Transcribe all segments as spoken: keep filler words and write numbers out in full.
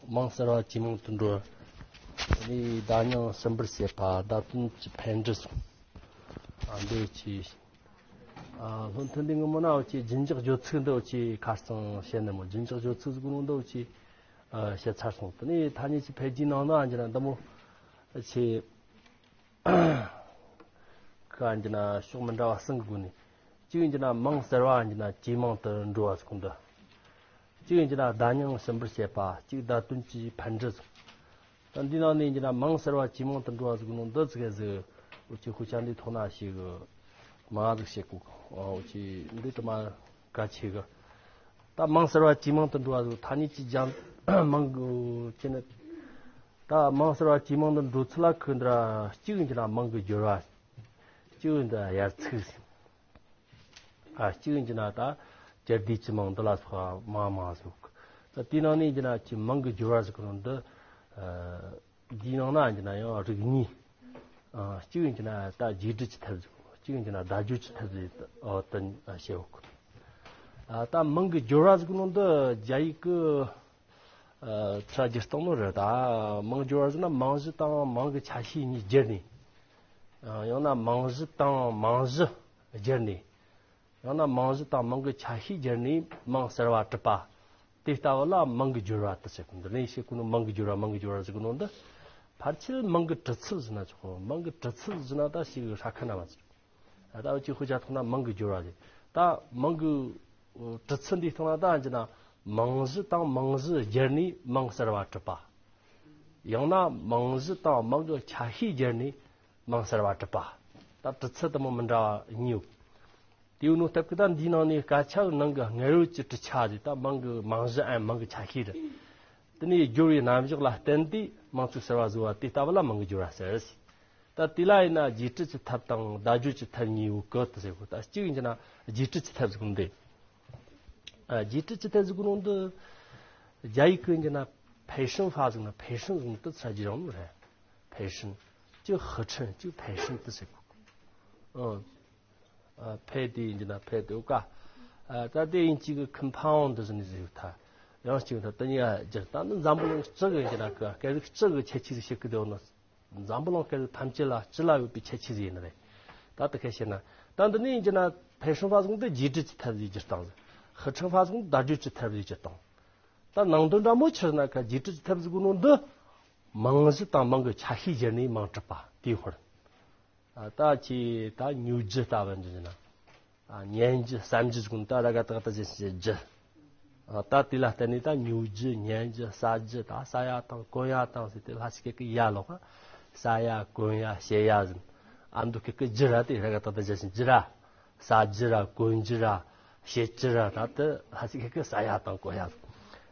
མིང་གསར་བ་ཇེ་མང་དུ་འགྲོ། ཨ་ནི་བརྡ་རྙིང་ཞིབ་འབུར་བྱེད་པ། བརྡ་དོན་གྱི་འཕེལ་འགྲིབ་སོགས། ཨ་འདི་ཆེ། ཨ་བློ་མཐུན་འདི་ངོ་མ་ན་འོ་ཆེ་རྒྱུན་འཇགས་བརྗོད་ཚིག་འདི་འོ་ཆེ་ཁ་རྩང་བཤད་ནི་མོ། རྒྱུན་འཇགས་བརྗོད་ཚིག་ཟིག་ནོ་འདི་འོ་ཆེ་ཨ་བཤད་ཚར་སོང་། དེ་ནས་ཐ་སྙད་ཀྱི་འཕེལ་རྒྱས་ནང་ན་འགྱུར་ན་འདི་མོ་ཆེ། ཁ་འགྱུར་ན་ཕྱོགས་མི་འདྲ་བ་གསུམ་གྱི་སྒོ་ནས། གཅིག་འགྱུར་ན་མིང་གསར་བ་འགྱུར་ན་ཇེ་མང་དུ་འགྲོ་བ་ཟིག་འདི། གཅིག་འགྱུར་ན་བརྡ་རྙིང་ཞིབ་འབུར་བྱེད་པ། གཅིག་བརྡ་དོན་གྱི་འཕེལ་འགྲིབ་ཟིག་ད་འདི་ནང་ནས་འགྱུར་ན་མིང་གསར་བ་ཇེ་མང་དུ་འགྲོ་བ་ཟིག་ནོ་འདི་ཟིག་ག་ཟིག་འུ་ཆོས་དཔེ་ཆ་འདི་ཐོག་ན་ཞིག་མ་ཟིག་བཤད་གོ། འུ་ཆོས་འདི་དུ་མ་གལ་ཆེ་གི། ད་མིང་གསར་བ་ཇེ་མང་དུ་འགྲོ་བ་ཟིག་ཐ་སྙད་ཀྱི་རྒྱང་མིང་གི་ཆེ་ནི། ད་མིང་གསར་བ་ཇེ་མང་དུ་འགྲོ་ཚུལ་ལ་ཁོ་འདི་ར་གཅིག་འགྱུར་ན་མིང་གི་སྦྱོར་བ། གཅིག་འདི་དབྱར་ཚིག་ཨ་གཅིག་འགྱུར་ན་ད་སྤྱི་བདེ་སྤྱི་མིང་འདི་ལ་སོགས་མང་མང་ཟིག་ད་དེའི་ནང་ནས་འགྱུར་ན་ཅི་མིང་གི་སྦྱོར་བ་ཟིག་ནོ་འདི། ཨ་འདིའི་ནང་ན་འགྱུར་ན་ཡང་རིགས་གཉིས། ཨ་གཅིག་འགྱུར་ན་ད་རྒྱས་འབྲིང་གི་ཐབས་ཟིག་གཅིག་འགྱུར་ན་བརྡ་སྦྱོར་གྱི་ཐབས་ཟིག་འོ་དེ་བཤད་འོག་ཨ་ད་མིང་གི་སྦྱོར་བ་ཟིག་ནོ་འདི་རྒྱ་ཡིག་གི་ཨ་ཚུར་བསྒྱུར་སྟངས་ནོ་རེད། ད་མིང་སྦྱོར་བ་ཟེར་ན་རྨང་གཞི་དང་མིང་གི་ཆ་ཤས་གཉིས་སྦྱར་ནས། ཨ་ཡང་ན་རྨང་གཞི་དང་རྨང་གཞི་སྦྱར་ནས། ཡང་ན་རྨང་གཞི་དང་མིང་གི་ཆ་ཤས་སྦྱར་ནས་མིང་གསར་བ་གྲུབ་པ། དེ་ལྟ་བུ་ལ་མིང་གི་སྦྱོར་བ་དུ་ཟེར་གོ། འདི་ནས་བཤད་གོ་ནོ་མིང་གི་སྦྱོར་བ་མིང་གི་སྦྱོར་བ་ཟེར་གོ་ནོ་འདི། ཕལ་ཆེར་མིང་གི་གྲུབ་ཚུལ་ཟེར་ན་ཆོག་མིང་གི་གྲུབ་ཚུལ་ཟེར་ན་ད་ཞིག་ཧྲ་ཁ་ན་མ་ཟེར། ད་འུ་ཆོས་དཔེ་ཆ་ཐོག་ན་མིང་གི་སྦྱོར་བ་རེད། ད་མིང་གི་གྲུབ་ཚུལ་འདི་ཐོག་ན་ད་འགྱུར་ན་རྨང་གཞི་དང་རྨང་གཞི་སྦྱར་ནས་མིང་གསར་བ་གྲུབ་པ། ཡང་ན་རྨང་གཞི་དང་མིང་གི་ཆ་ཤས་སྦྱར་ནས་མིང་གསར་བ་གྲུབ་པ། ད་གྲུབ་ཚུལ་དུ་མོ་མི་འདྲ་བ་གཉིས་ཡོད། དེའི་ནང་སྟབས་ཀྱིས་ད་འདིའི་ནང་ནས་སྐད་ཆ་ནང་གི་སྔ་ཡོད་ཀྱི་གྲུབ་ཆ་རེད། ད་མིང་གི་རྨང་གཞི་ཨན་མིང་གི་ཆ་ཤས་རེད། དེ་ནས་སྦྱོར་བའི་རྣམ་གཞག་ལ་བརྟེན་ཏེ་མིང་ཚིག་གསར་བ་བཟོ་བ་དེ་ལྟ་བུ་ལ་མིང་གི་སྦྱོར་བ་ཟེར། ད་དེ་ལ་ཡིན་ན་རྒྱས་འབྲིང་གི་ཐབས་དང་བརྡ་སྦྱོར་གྱི་ཐབས་གཉིས་ཡོད་གི་དུ་ཟེར་གོ། ད་གཅིག་ཡིན་གྱི་ན་རྒྱས་འབྲིང་གི་ཐབས་ཟེར་གོ་ནོ་འདི། ཨ་རྒྱས་འབྲིང་གི་ཐབས་ཟེར་གོ་ནོ་འདི། རྒྱ་ཡིག་གི་ཡིན་གྱི་ན་培生法ཟེར་ན། 培生ཟེར་ན་དུ་ཚ་རྒྱུ་རང་རེད། 培生། 就合成། 就培生དུ་ཟེར་གོ། ཨང་། ཨ་འཕེལ་དེ་ཡིན་གྱི་ན་འཕེལ་དེ་འོ་ཀ་ཨ་ད་དེ་ཡིན་གཅིག་གི་ཁམ་ཕའུན་དུ་ཟེར་ནས་ཟེར་ཡོད་ཐ། ཡང་གཅིག་ད་དེ་ཉིད་སྦྱར་ད་ནི་འཛམ་བུ་གླིང་སྤྱི་གི་ཡིན་གྱི་ན་ཀ་སྐད་རིགས་སྤྱི་གི་ཁྱད་ཆོས་ཟིག་བཤད་གི་དེ་འོ་ན། འཛམ་བུ་གླིང་སྐད་རིགས་ཐམས་ཅད་ལ་སྤྱི་ལ་ཡོད་པའི་ཁྱད་ཆོས་ཟིག་ཡིན་ནི་རེད། ད་དེ་ཁ་བཤད་ན། ད་འདི་ནས་ཡིན་གྱི་ན་培生法ཟེར་གོ་ནོ་འདི་རྒྱས་འབྲིང་གི་ཐབས་ཟིག་སྦྱར་སྟངས་ཟིག 合成法ཟེར་གོ་ནོ་འདི་བརྡ་སྦྱོར་གྱི་ཐབས་ཟིག་སྦྱར་སྟངས། ད་ནང་དོན་འདྲ་མོ་ཆི་རེད་ན་ཀ་རྒྱས་འབྲིང་གི་ཐབས་ཟེར་གོ་ནོ་འདི། རྨང་གཞི་དང་མིང་གི་ཆ་ཤས་སྦྱར་ནས་མིང་གྲུབ་པ་དེའི་ཧོར། ཨ་ད་ཅི་ད་མྱོང་རྒྱུ་ལྟ་བུ་འདི་ན། ཨ་ཉན་རྒྱུ་བསམ་རྒྱུ་ཟེར་གོ་ནོ་ད་ར་ག་ཏག་ཏག་ཅན་ཞིག་རྒྱུ། ཨ་ད་དེ་ལ་བརྟེན་ནས་ད་མྱོང་རྒྱུ་ཉན་རྒྱུ་ཟ་རྒྱུ་ད་ཟ་ཡ་དང་གོན་ཡ་དང་ཟེར་ཏེ་ལྷ་ཞིག་གི་ཡ་ལོག་ཟ་ཡ་གོན་ཡ་བྱེད་ཡ་ཟེར། ཨ་མདོ་སྐད་ཀྱི་རྒྱུ་ར་དེ་ར་ག་ཏག་ཏག་ཅན་ཞིག་རྒྱུ་ར། ཟ་རྒྱུ་ར་གོན་རྒྱུ་ར། བྱེད་རྒྱུ་ར་ད་དེ་ལྷ་ཞིག་གི་ཟ་ཡ་དང་གོན་ཡ་ཟེར།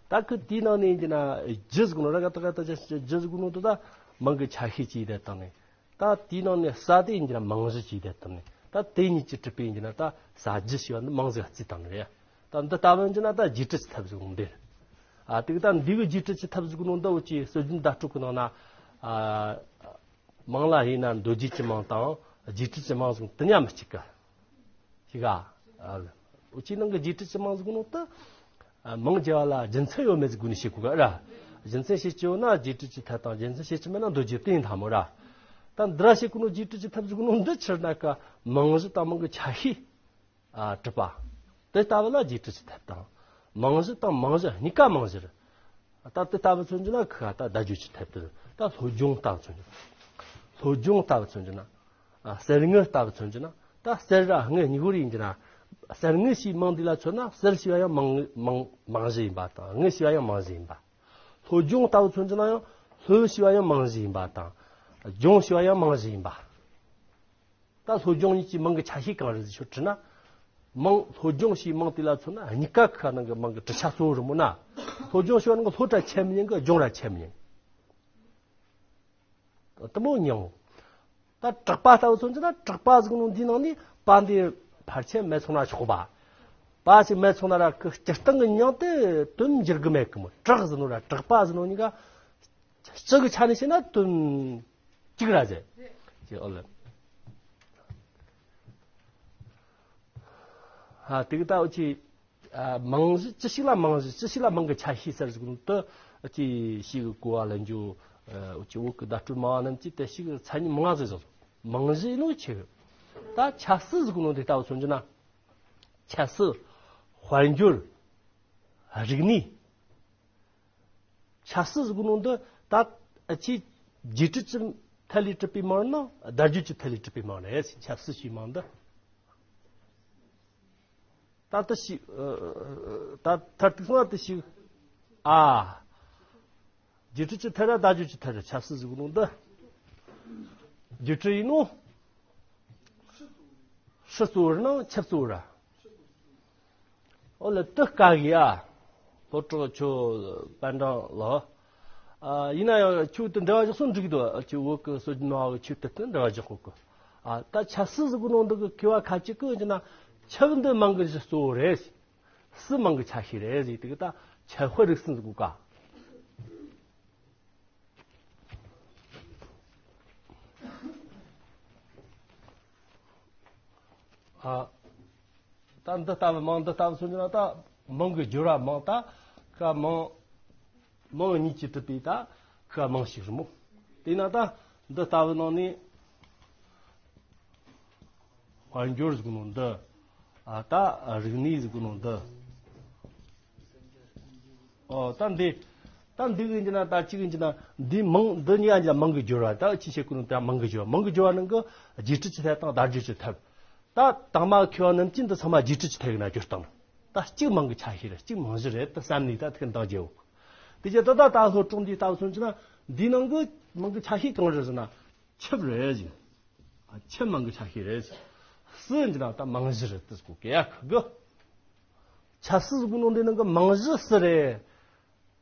ད་ཁི་དེའི་ནང་ནས་ཡིན་གྱི་ན་རྒྱུ་ཟེར་གོ་ནོ་ར་ག་ཏག་ཏག་ཅན་ཞིག་རྒྱུ་ཟེར་གོ་ནོ་དེ་ད་མིང་གི་ཆ་ཤས་ཅིག་ཡིན་དེ་དང་ནི། ད་དེའི་ནང་ནས་ས་དེ་ཡིན་གྱི་ན་རྨང་གཞི་ཅིག་དེ་དང་ནི། ད་དེ་གཉིས་ཀྱི་གྲུབ་པའི་ཡིན་གྱི་ན་ད་ས་རྒྱུ་ཞེས་པ་འདི་རྨང་གཞི་རྩིས་དང་ནི་རེད། ད་འདི་ལྟ་བུ་ཡིན་གྱི་ན་ད་རྒྱས་འབྲིང་གི་ཐབས་ཟེར་གོ་ནོ་འདི་རེད། ཨ་དེ་གི་ད་འདི་གི་རྒྱས་འབྲིང་གི་ཐབས་ཟེར་གོ་ནོ་འདི་འུ་ཅི་སྲོལ་རྒྱུན་བརྡ་སྤྲོད་གི་ནང་ན། ཨ་མིང་ལ་དབྱེ་ན་མདོ་རྒྱུད་ཀྱི་མིང་དང་རྒྱས་འབྲིང་གི་མིང་ཟེར་གོ་ནོ་དེ་གཉིས་མི་གཅིག་གི། ཞིག་ག་ཨ་འུ་ཅི་ནང་གི་རྒྱས་འབྲིང་གི་མིང་ཟེར་གོ་ནོ་ད། ཨ་མིང་སྦྱར་བ་ལ་རྒྱུ་མཚན་ཡོད་མེད་ཟེར་གོ་ནི་བཤད་གོ་ག་ར། རྒྱུ་མཚན་བཤད་ཀྱི་ཡོད་ན་རྒྱས་འབྲིང་གི་ཐབས་དང་རྒྱུ་མཚན་བཤད་ཀྱི་མེད་ན་མདོ་རྒྱུད་དེ་ཡིན་ཐ་མོ་ར། ད་འདི་ར་བཤད་གོ་ནོ་རྒྱས་འབྲིང་གི་ཐབས་ཟེར་གོ་ནོ་འདི་ཕྱིར་ན་ཀ་རྨང་གཞི་དང་མིང་གི་ཆ་ཤས། ཨ་གྲུབ་པ། དེ་ལྟ་བུ་ལ་རྒྱས་འབྲིང་གི་ཐབས་དང་། རྨང་གཞི་དང་རྨང་གཞི་གཉིས་ཀ་རྨང་གཞི་རེད། ད་དེ་ལྟ་བུ་མཚོན་རྒྱུ་ན་ཁི་ད་བརྡ་སྦྱོར་གྱི་ཐབས་དེ་རེད། ད་སློབ་སྦྱོང་ལྟ་བུ་མཚོན་རྒྱུ། སློབ་སྦྱོང་ལྟ་བུ་མཚོན་རྒྱུ་ན། ཨ་གསེར་དངུལ་ལྟ་བུ་མཚོན་རྒྱུ་ན། ད་གསེར་ར་དངུལ་གཉིས་པོ་རེད་ཡིན་རྒྱུ་ན། གསེར་དངུལ་ཞེས་མིང་འདི་ལ་མཚོན་ན་གསེར་ཞེས་པ་ཡང་མིང་མིང་རྨང་གཞི་ཡིན་པ་དང་དངུལ་ཞེས་པ་ཡང་རྨང་གཞི་ཡིན་པ། སློབ་སྦྱོང་ལྟ་བུ་མཚོན་རྒྱུ་ན་ཡང་སློབ་ཞེས་པ་ཡང་རྨང་གཞི་ཡིན་པ་དང་། སྦྱོང་ཞེས་པ་ཡང་རྨང་གཞི་ཡིན་པ། ད་སློབ་སྦྱོང་གཉིས་ཀྱི་མིང་གི་ཆ་ཤས་གང་རེད་ཟེར་ཞུ་དྲི་ན། མིང་སློབ་སྦྱོང་ཞེས་མིང་དེ་ལ་མཚོན་ན་གཉིས་ཀ་ཁ་ནང་གི་མིང་གི་གྲུབ་ཆ་གཙོ་བོ་རེད་མོ་ན། སློབ་སྦྱོང་ཞེས་པ་ནང་གི་སློབ་ར་ཆད་མི་ཉན་གི་སྦྱོང་ར་ཆད་མི་ཉན། དེ་མོ་མྱང་། ད་གྲགས་པ་ལྟ་བུ་མཚོན་རྒྱུ་ན་གྲགས་པ་ཟེར་གོ་ནོ་འདིའི་ནང་ནས་པ་འདི་ཕལ་ཆེར་མེད་སོང་ན་ཆོག་པ། པ་ཞིག་མེད་སོང་ན་ར་ཁི་སྤྱིར་བཏང་གི་མྱིང་དེ་དོན་འགྱུར་གི་མེད་གི་མོ། གྲགས་ཟེར་ནོ་ར་གྲགས་པ་ཟེར་ནོ་གཉིས་ཀ་སྤྱི་གི་ཆ་ནས་བཤད་ན་དོན་གཅིག་ར་ཟེར། ཅེས་ཨོ་ལེ། ཧ་དེ་གི་ད་འུ་ཅི། རྨང་གཞི་ཅི་ཞིག་ལ་རྨང་གཞི་ཅི་ཞིག་ལ་རྨང་གི་ཆ་ཤས་ཟེར་ཟིག་ནོ་དུ་ཅི་ཞིག་གི་གོ་བ་ལེན་རྒྱུ་ཅི་བོད་གི་བརྡ་སྤྲོད་མང་བ་རྣམས་ཀྱིས་དེ་ཞིག་མཚན་ཉིད་མང་ཟིག་བཟོ། རྨང་གཞི་ནོ་ཆེ་གི། ད་ཆབ་སྲིད་ཟིག་ནོ་དེ་ལྟ་བུ་མཚོན་རྒྱུ་ན། ཆབ་སྲིད། དཔལ་འབྱོར། རིག་གནས། ཆབ་སྲིད་ཟེར་གོ་ནོ་འདི་ད་ཨ་ཅི་རྒྱས་སྤྲོས་ཀྱི་ཐད་ལས་གྲུབ་པའི་མིང་ནོ་བརྡ་བརྒྱུད་ཀྱི་ཐད་ལས་གྲུབ་པའི་མིང་རེད། ཆབ་སྲིད་ཞེས་མིང་འདི། ད་ལྟ་ཞིག་ད་མཐར་ཐུག་སོང་བ་དེ་ཞིག་ཨ། རྒྱས་སྤྲོས་ཀྱི་ཐད་ར་བརྡ་བརྒྱུད་ཀྱི་ཐད་ར་ཆབ་སྲིད་ཟེར་གོ་ནོ་འདི། རྒྱས་སྤྲོས་ཡིན་ནོ། ཧྲི་གཙོ་བོར་ནང་ཆབ་གཙོ་བོར་ར། ཨོ་ལ་དུ་དཀའ་གི་ཨ། ལྷོ་བྲག་ཆོས་པན་ཀྲང་ལ། ཨ་ཡིན་ན་ཡང་ཆོས་དུ་འབྲེལ་བ་བཞག་སོང་འགྲིག་འདུག་ཨ་ཆོས་བོད་ཀྱི་སྲོལ་རྒྱུན་མ་བ་གི་ཆོས་དུ་དུ་འབྲེལ་བ་བཞག་གོ་གི། ཨ་ད་ཆབ་སྲིད་ཟེར་གོ་ནོ་འདི་གི་མཁས་པ་ཁ་ཅིག་གི་ཡིན་ན་ཆབ་འདི་རྨང་གི་གཞི་གཙོ་བོ་རེད། སྲིད་རྨང་གི་ཆ་ཤས་རེད་ཟེར་དེ་གི་ད་ཆབ་དཔལ་རིག་གསུམ་ཟེར་གོ་ག་ཨ། ད་འདི་ལྟ་བུ་མིང་འདི་ལྟ་བུ་མཚོན་རྒྱུ་ན་ད་མིང་གི་སྦྱོར་བ་མིང་ད་ཁ་མིང་མིང་གཉིས་ཀྱིས་གྲུབ་པའི་ད་ཁ་མིང་ཞིག་རེད་མོ། དེས་ན་ད་འདི་ལྟ་བུ་ནང་ནས། དཔལ་འབྱོར་ཟེར་གོ་ནོ་འདི། ཨ་ད་རིག་གནས་ཟེར་གོ་ནོ་འདི། ཨོ་ད་འདི། ད་འདི་གི་ཡིན་གྱི་ན་ད་གཅིག་ཡིན་གྱི་ན་འདི་མིང་འདི་གཉིས་ཀ་ཡིན་གྱི་ན་མིང་གི་སྦྱོར་བ་ད་ཅི་བྱེད་གོ་ནོ་ད་མིང་གི་སྦྱོར་བ་མིང་གི་སྦྱོར་བ་ནང་གི་རྒྱས་སྤྲོས་ཀྱི་ཐད་དང་བརྡ་བརྒྱུད་ཀྱི་ཐད། ད་དང་མ་མཁས་པ་རྣམས་ཀྱིས་འདི་ཚང་མ་རྒྱས་སྤྲོས་ཀྱི་ཐད་ཡིན་ན་སྦྱོར་སྟངས། ད་གཅིག་མིང་གི་ཆ་ཤས་རེད་གཅིག་རྨང་གཞི་རེད་ད་བསམ་ནས་ད་ཐུགས་འདང་རྒྱལ་བོ། དེ་རྗེས་ད་ད་ད་ལྷོ་བྲག་འདི་ལྟ་བུ་མཚོན་གྱི་ན་འདིའི་ནང་གི་མིང་གི་ཆ་ཤས་གང་རེད་ཟེར་ན་ཆབ་རེད་ཟེར། ཨ་ཆབ་མིང་གི་ཆ་ཤས་རེད། སྲིད་འདི་ན་ད་རྨང་གཞི་རེད་དེ་གོ་གེ་ཡ་ཁ་གི། ཆབ་སྲིད་ཟེར་གོ་ནོ་འདི་ནང་གི་རྨང་གཞི་སྲིད་རེད།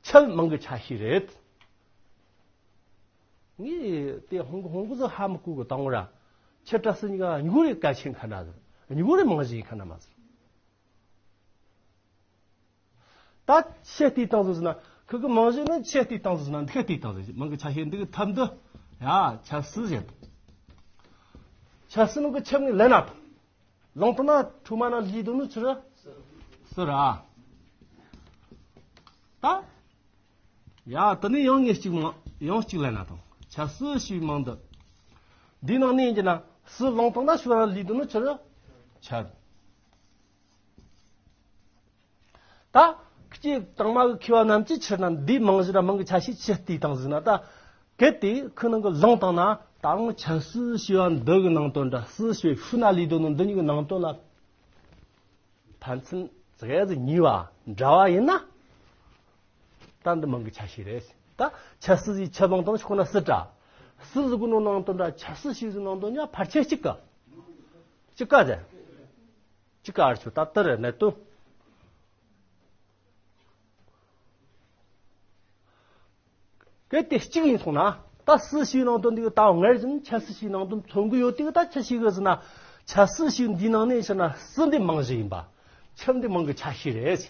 ཆབ་མིང་གི་ཆ་ཤས་རེད། ངས་དེ་ཧོང་གི་ཧོང་གི་ཟིག་ཧ་མི་གོ་གི་དང་བོ་ར། ཆབ་ར་སྲིད་གཉིས་ཀ་གཉིས་པོ་རེ་གལ་ཆེན་ཁ་ན་ཟིག་གཉིས་པོ་རེ་རྨང་གཞི་ཡིན་ཁ་ན་མ་ཟིག་ད་ཆེ་བལྟས་བཏང་ཟིག་ཟེར་ན་ཁུ་གི་རྨང་གཞི་ནི་ཆེ་བལྟས་བཏང་ཟིག་ཟེར་ན་འདི་ཁ་བལྟས་བཏང་ཟིག་མིང་གི་ཆ་ཤས་འདི་གི་ཐབས་འདི་ཡ་ཆབ་སྲིད་ཟེར། ཆབ་སྲིད་ནང་གི་ཆབ་ནི་ལེན་ན་དང་། ལུང་དང་ན་ཁྲོ་མ་ན་ལུས་དོན་ནི་ཆི་རེད། སྲིད་ར། ད། ཡ་དེ་ནས་ཡང་ངས་གཅིག་མ་ཡང་གཅིག་ལེན་ན་དང་ཆབ་སྲིད་ཞེས་མིང་འདི། འདི་ནང་ནས་ཡིན་གྱི་ན་སྲིད་ལུང་དང་ན་ཆོས་ལ་ལུས་དོན་ནི་ཆི་རེད། ཆབ། ད། ཁྱེད་དང་མ་གི་མཁས་པ་རྣམས་ཀྱིས་ཕྱིར་ན་འདིའི་རྨང་གཞི་ར་རྨང་གི་ཆ་ཤས་ཆི་སྟེ་དང་ཟིག་ན་ད། གལ་ཏེ་ཁོའི་ནང་གི་ལུང་དང་ན་ད་རུང་ཆབ་སྲིད་ཞེས་པ་འདི་གི་ནང་དོན་འདྲ་སྲིད་ཞེས་ཤུ་ན་ལུས་དོན་ནི་འདི་གཉིས་ཀྱི་ནང་དོན་ལ་ཕན་ཚུན་ཙག་ཡ་ཟིག་ཉེ་བ་འདྲ་བ་ཡིན་ན། ད་འདི་རྨང་གི་ཆ་ཤས་རེད། ད་ཆབ་སྲིད་ཞེས་ཆབ་ལུང་དང་ཤོག་ན་སྲིད་དྲ། སྲིད་ཟེར་གོ་ནོ་ནང་དོན་འདྲ་ཆབ་སྲིད་ཞེས་ཟེར་ནང་དོན་ཉ་ཕལ་ཆེར་གཅིག་ག་གཅིག་ག་ཟེར། གཅིག་ག་ཨར་ཆོ་ད་ལྟ་རེ་གནད་དོན། གལ་ཏེ་གཅིག་ཡིན་སོང་ན་ད་སྲིད་ཞེས་ནང་དོན་འདི་གི་ད་སྔར་བཞིན་ཆབ་སྲིད་ཞེས་ནང་དོན་མཚོན་གི་ཡོད་དེ་གི་ད་ཆི་ཞིག་གི་ཟེར་ན་ཆབ་སྲིད་ཞེས་འདིའི་ནང་ནས་ཕྱིར་ན་སྲིད་འདི་རྨང་གཞི་ཡིན་པ། ཆབ་འདི་རྨང་གི་ཆ་ཤས་རེད།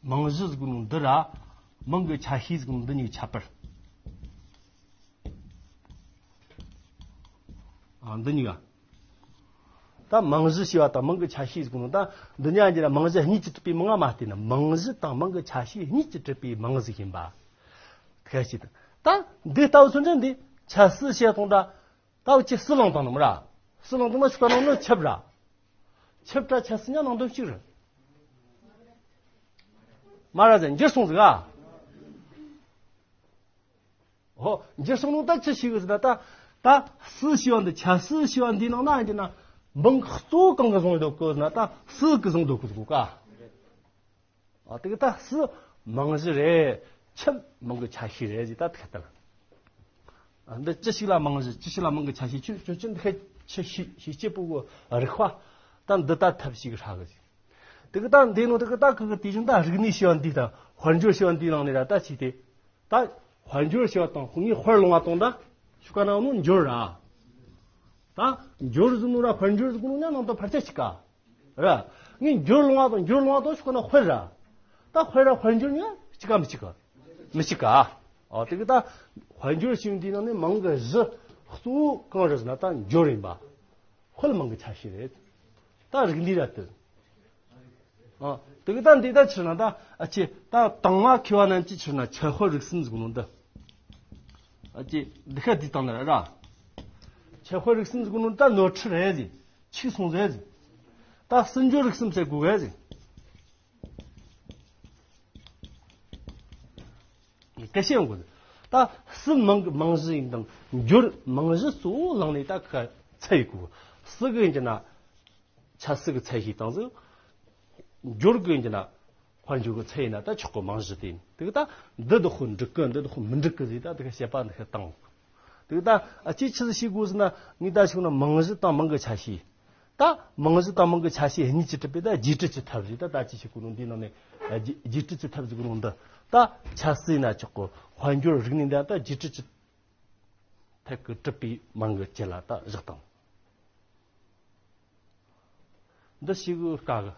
རྨང་གཞི་ཟེར་གོ་ནོ་འདི་ར་རྨང་གི་ཆ་ཤས་ཟེར་གོ་ནོ་འདི་གཉིས་ཀྱི་ཁྱད་པར། ཨ་འདི་གཉིས་ཀ་ད་རྨང་གཞི་ཞེས་པ་དང་རྨང་གི་ཆ་ཤས་ཟེར་གོ་ནོ་ད་འདི་གཉིས་ཀྱི་ར་རྨང་གཞི་གཉིས་ཀྱིས་གྲུབ་པའི་མིང་ང་མ་བལྟས་ན་རྨང་གཞི་དང་རྨང་གི་ཆ་ཤས་གཉིས་ཀྱིས་གྲུབ་པའི་མིང་ཟིག་ཡིན་པ། ཁ་ཤས་དང་ད་འདི་ལྟ་བུ་མཚོན་ན་འདི་ཆབ་སྲིད་ཞེས་དང་འདྲ། ད་འུ་ཅི་སྲིད་ལུང་དང་ནམ་ར། སྲིད་ལུང་དང་ན་ཤུག་ནང་ནི་ཆབ་ར། ཆབ་དྲ་ཆབ་སྲིད་ཉ་ནང་དོན་གཅིག་རེད། མ་ར་ཟེར་འགྱུར་སོང་ཟིག་ཨ། ཧོ་འགྱུར་སོང་ནོ་ད་ཆི་ཞིག་ཟེར་ན་ད། ད་སྲིད་ཞེས་པ་འདི་ཆབ་སྲིད་ཞེས་པ་འདིའི་ནང་ན་ཡིན་གྱི་ན་མིང་གཙོ་བོ་གང་གི་བཟུང་ཡོད་གོ་ཟེར་ན་ད་སྲིད་གི་བཟུང་འདུག་གི་ཟིག་ག་ཨ་དེ་གི་ད་སྲིད་རྨང་གཞི་རེད། ཆབ་རྨང་གི་ཆ་ཤས་རེད་ཟེར་ད་དེ་ལྟར། ཨ་འདི་ཅི་ཞིག་ལ་རྨང་གཞི་ཅི་ཞིག་ལ་རྨང་གི་ཆ་ཤས་ཆོས་ཆོས་ཅན་འདི་ཁ་ཆི་ཤི་ཤི་སྐྱེ་པོ་གི་རིག་པ། ད་འདི་ད་ཐབས་ཤིག་ཧྲ་གི་ཟེར། དེ་གི་ད་འདི་ནོ་དེ་གི་ད་ཁུ་གི་དེ་བཞིན་ད་རིག་གནས་ཞེས་པ་འདི་དང་དཔལ་འབྱོར་ཞེས་པ་འདིའི་ནང་ནས་ར་ད་ཅི་སྟེ། ད་དཔལ་འབྱོར་ཞེས་པ་དང་ཁོ་ངའི་དཔལ་ལོང་བ་དང་ད་ཤུ་ཀ་ན་ནོ་འབྱོར་ར། ད་འབྱོར་ཟེར་ནོ་ར་དཔལ་འབྱོར་ཟེར་གོ་ནོ་ཉ་ནང་དུ་ཕར་ཆ་ཞིག་ག་ར། ངས་འབྱོར་ལོང་བ་དང་འབྱོར་ལོང་བ་དང་ཤུ་ཀ་ན་དཔལ་ར། ད་དཔལ་ར་དཔལ་འབྱོར་ཉ་གཅིག་ག་མི་གཅིག་ག་མི་གཅིག་ག་ཨོ་དེ་གི་ད་དཔལ་འབྱོར་ཞེས་འདིའི་ནང་ནས་རྨང་གི་གཞི་ གཙོ་བོ་གང་རེད་ཟེར་ན་ད་འགྱུར་ཡིན་པ། དཔལ་མང་གི་ཆ་ཤས་རེད། ད་རིགས་འདི་ར་དེ། ཨ། དེ་གི་ད་འདི་ད་ཕྱིར་ན་ད་ཨ་ཅེ་ད་དང་མ་མཁས་པ་རྣམས་ཀྱིས་ཕྱིར་ན་ཁྱད་པར་རིགས་གསུམ་ཟེར་གོ་ནོ་འདི། ཨ་ཅེ་འདི་ཁ་འདི་དང་ན་ར། ཁྱད་པར་རིགས་གསུམ་ཟེར་གོ་ནོ་ད་ནོར་འཁྲུལ་རེད་ཟེར། ཆིག་སོང་ཟེར་ཟེར། ད་སྲིད་འབྱོར་རིགས་གསུམ་ཟེར་དགོས་གི་ཟེར། སྐད་ཆ་ཡོང་གི་འདུག་ད་སྲིད་མང་གི་རྨང་གཞི་ཡིན་དང་འགྱུར་རྨང་གཞི་གཙོ་བོ་བླངས་ནས་ད་ཁ་ཚད་ཡིན་གོ། སྲིད་གི་ཡིན་གྱི་ན་ཆབ་སྲིད་ཀྱི་ཚད་ཤིག་དང་ཟིག་འགྱུར་གི་ཡིན་གྱི་ན་དཔལ་འབྱོར་གྱི་ཚད་ཡིན་ན་ད་ཆོག་གི། རྨང་གཞི་དེ་ཡིན་དུག་ད་འདི་དུ་ཁོ་འགྲིག་གི། འདི་དུ་ཁོ་མི་འགྲིག་གི་ཟིག་ད་དེ་ཁ་བཤད་པ་འདི་ཁ་བཏང་། དུག་ད་ཨ་ཅེ་ཆི་ཟིག་ཤེས་དགོས་ཟེར་ན་ངས་ད་ཞུགས་ན་རྨང་གཞི་དང་མིང་གི་ཆ་ཤས། ད་རྨང་གཞི་དང་མིང་གི་ཆ་ཤས་གཉིས་ཀྱིས་གྲུབ་པའི་ད་རྒྱས་སྤྲོས་ཀྱི་ཐབས་རེད། ད་ད་ཅི་ཞིག་གོ་ནོ་འདིའི་ནང་ནས་རྒྱས་སྤྲོས་ཀྱི་ཐབས་ཟེར་གོ་ནོ་འདི་ད་ཆབ་སྲིད་ན་ཆོག་གོ། དཔལ་འབྱོར་རིག་གནས་འདི་ད་རྒྱས་སྤྲོས་ཀྱི་ཐད་ཀྱི་གྲུབ་པའི་མིང་གི་ཆ་ལ་ད་བཞག་དང་། འདི་ཞིག་དཀའ་གི།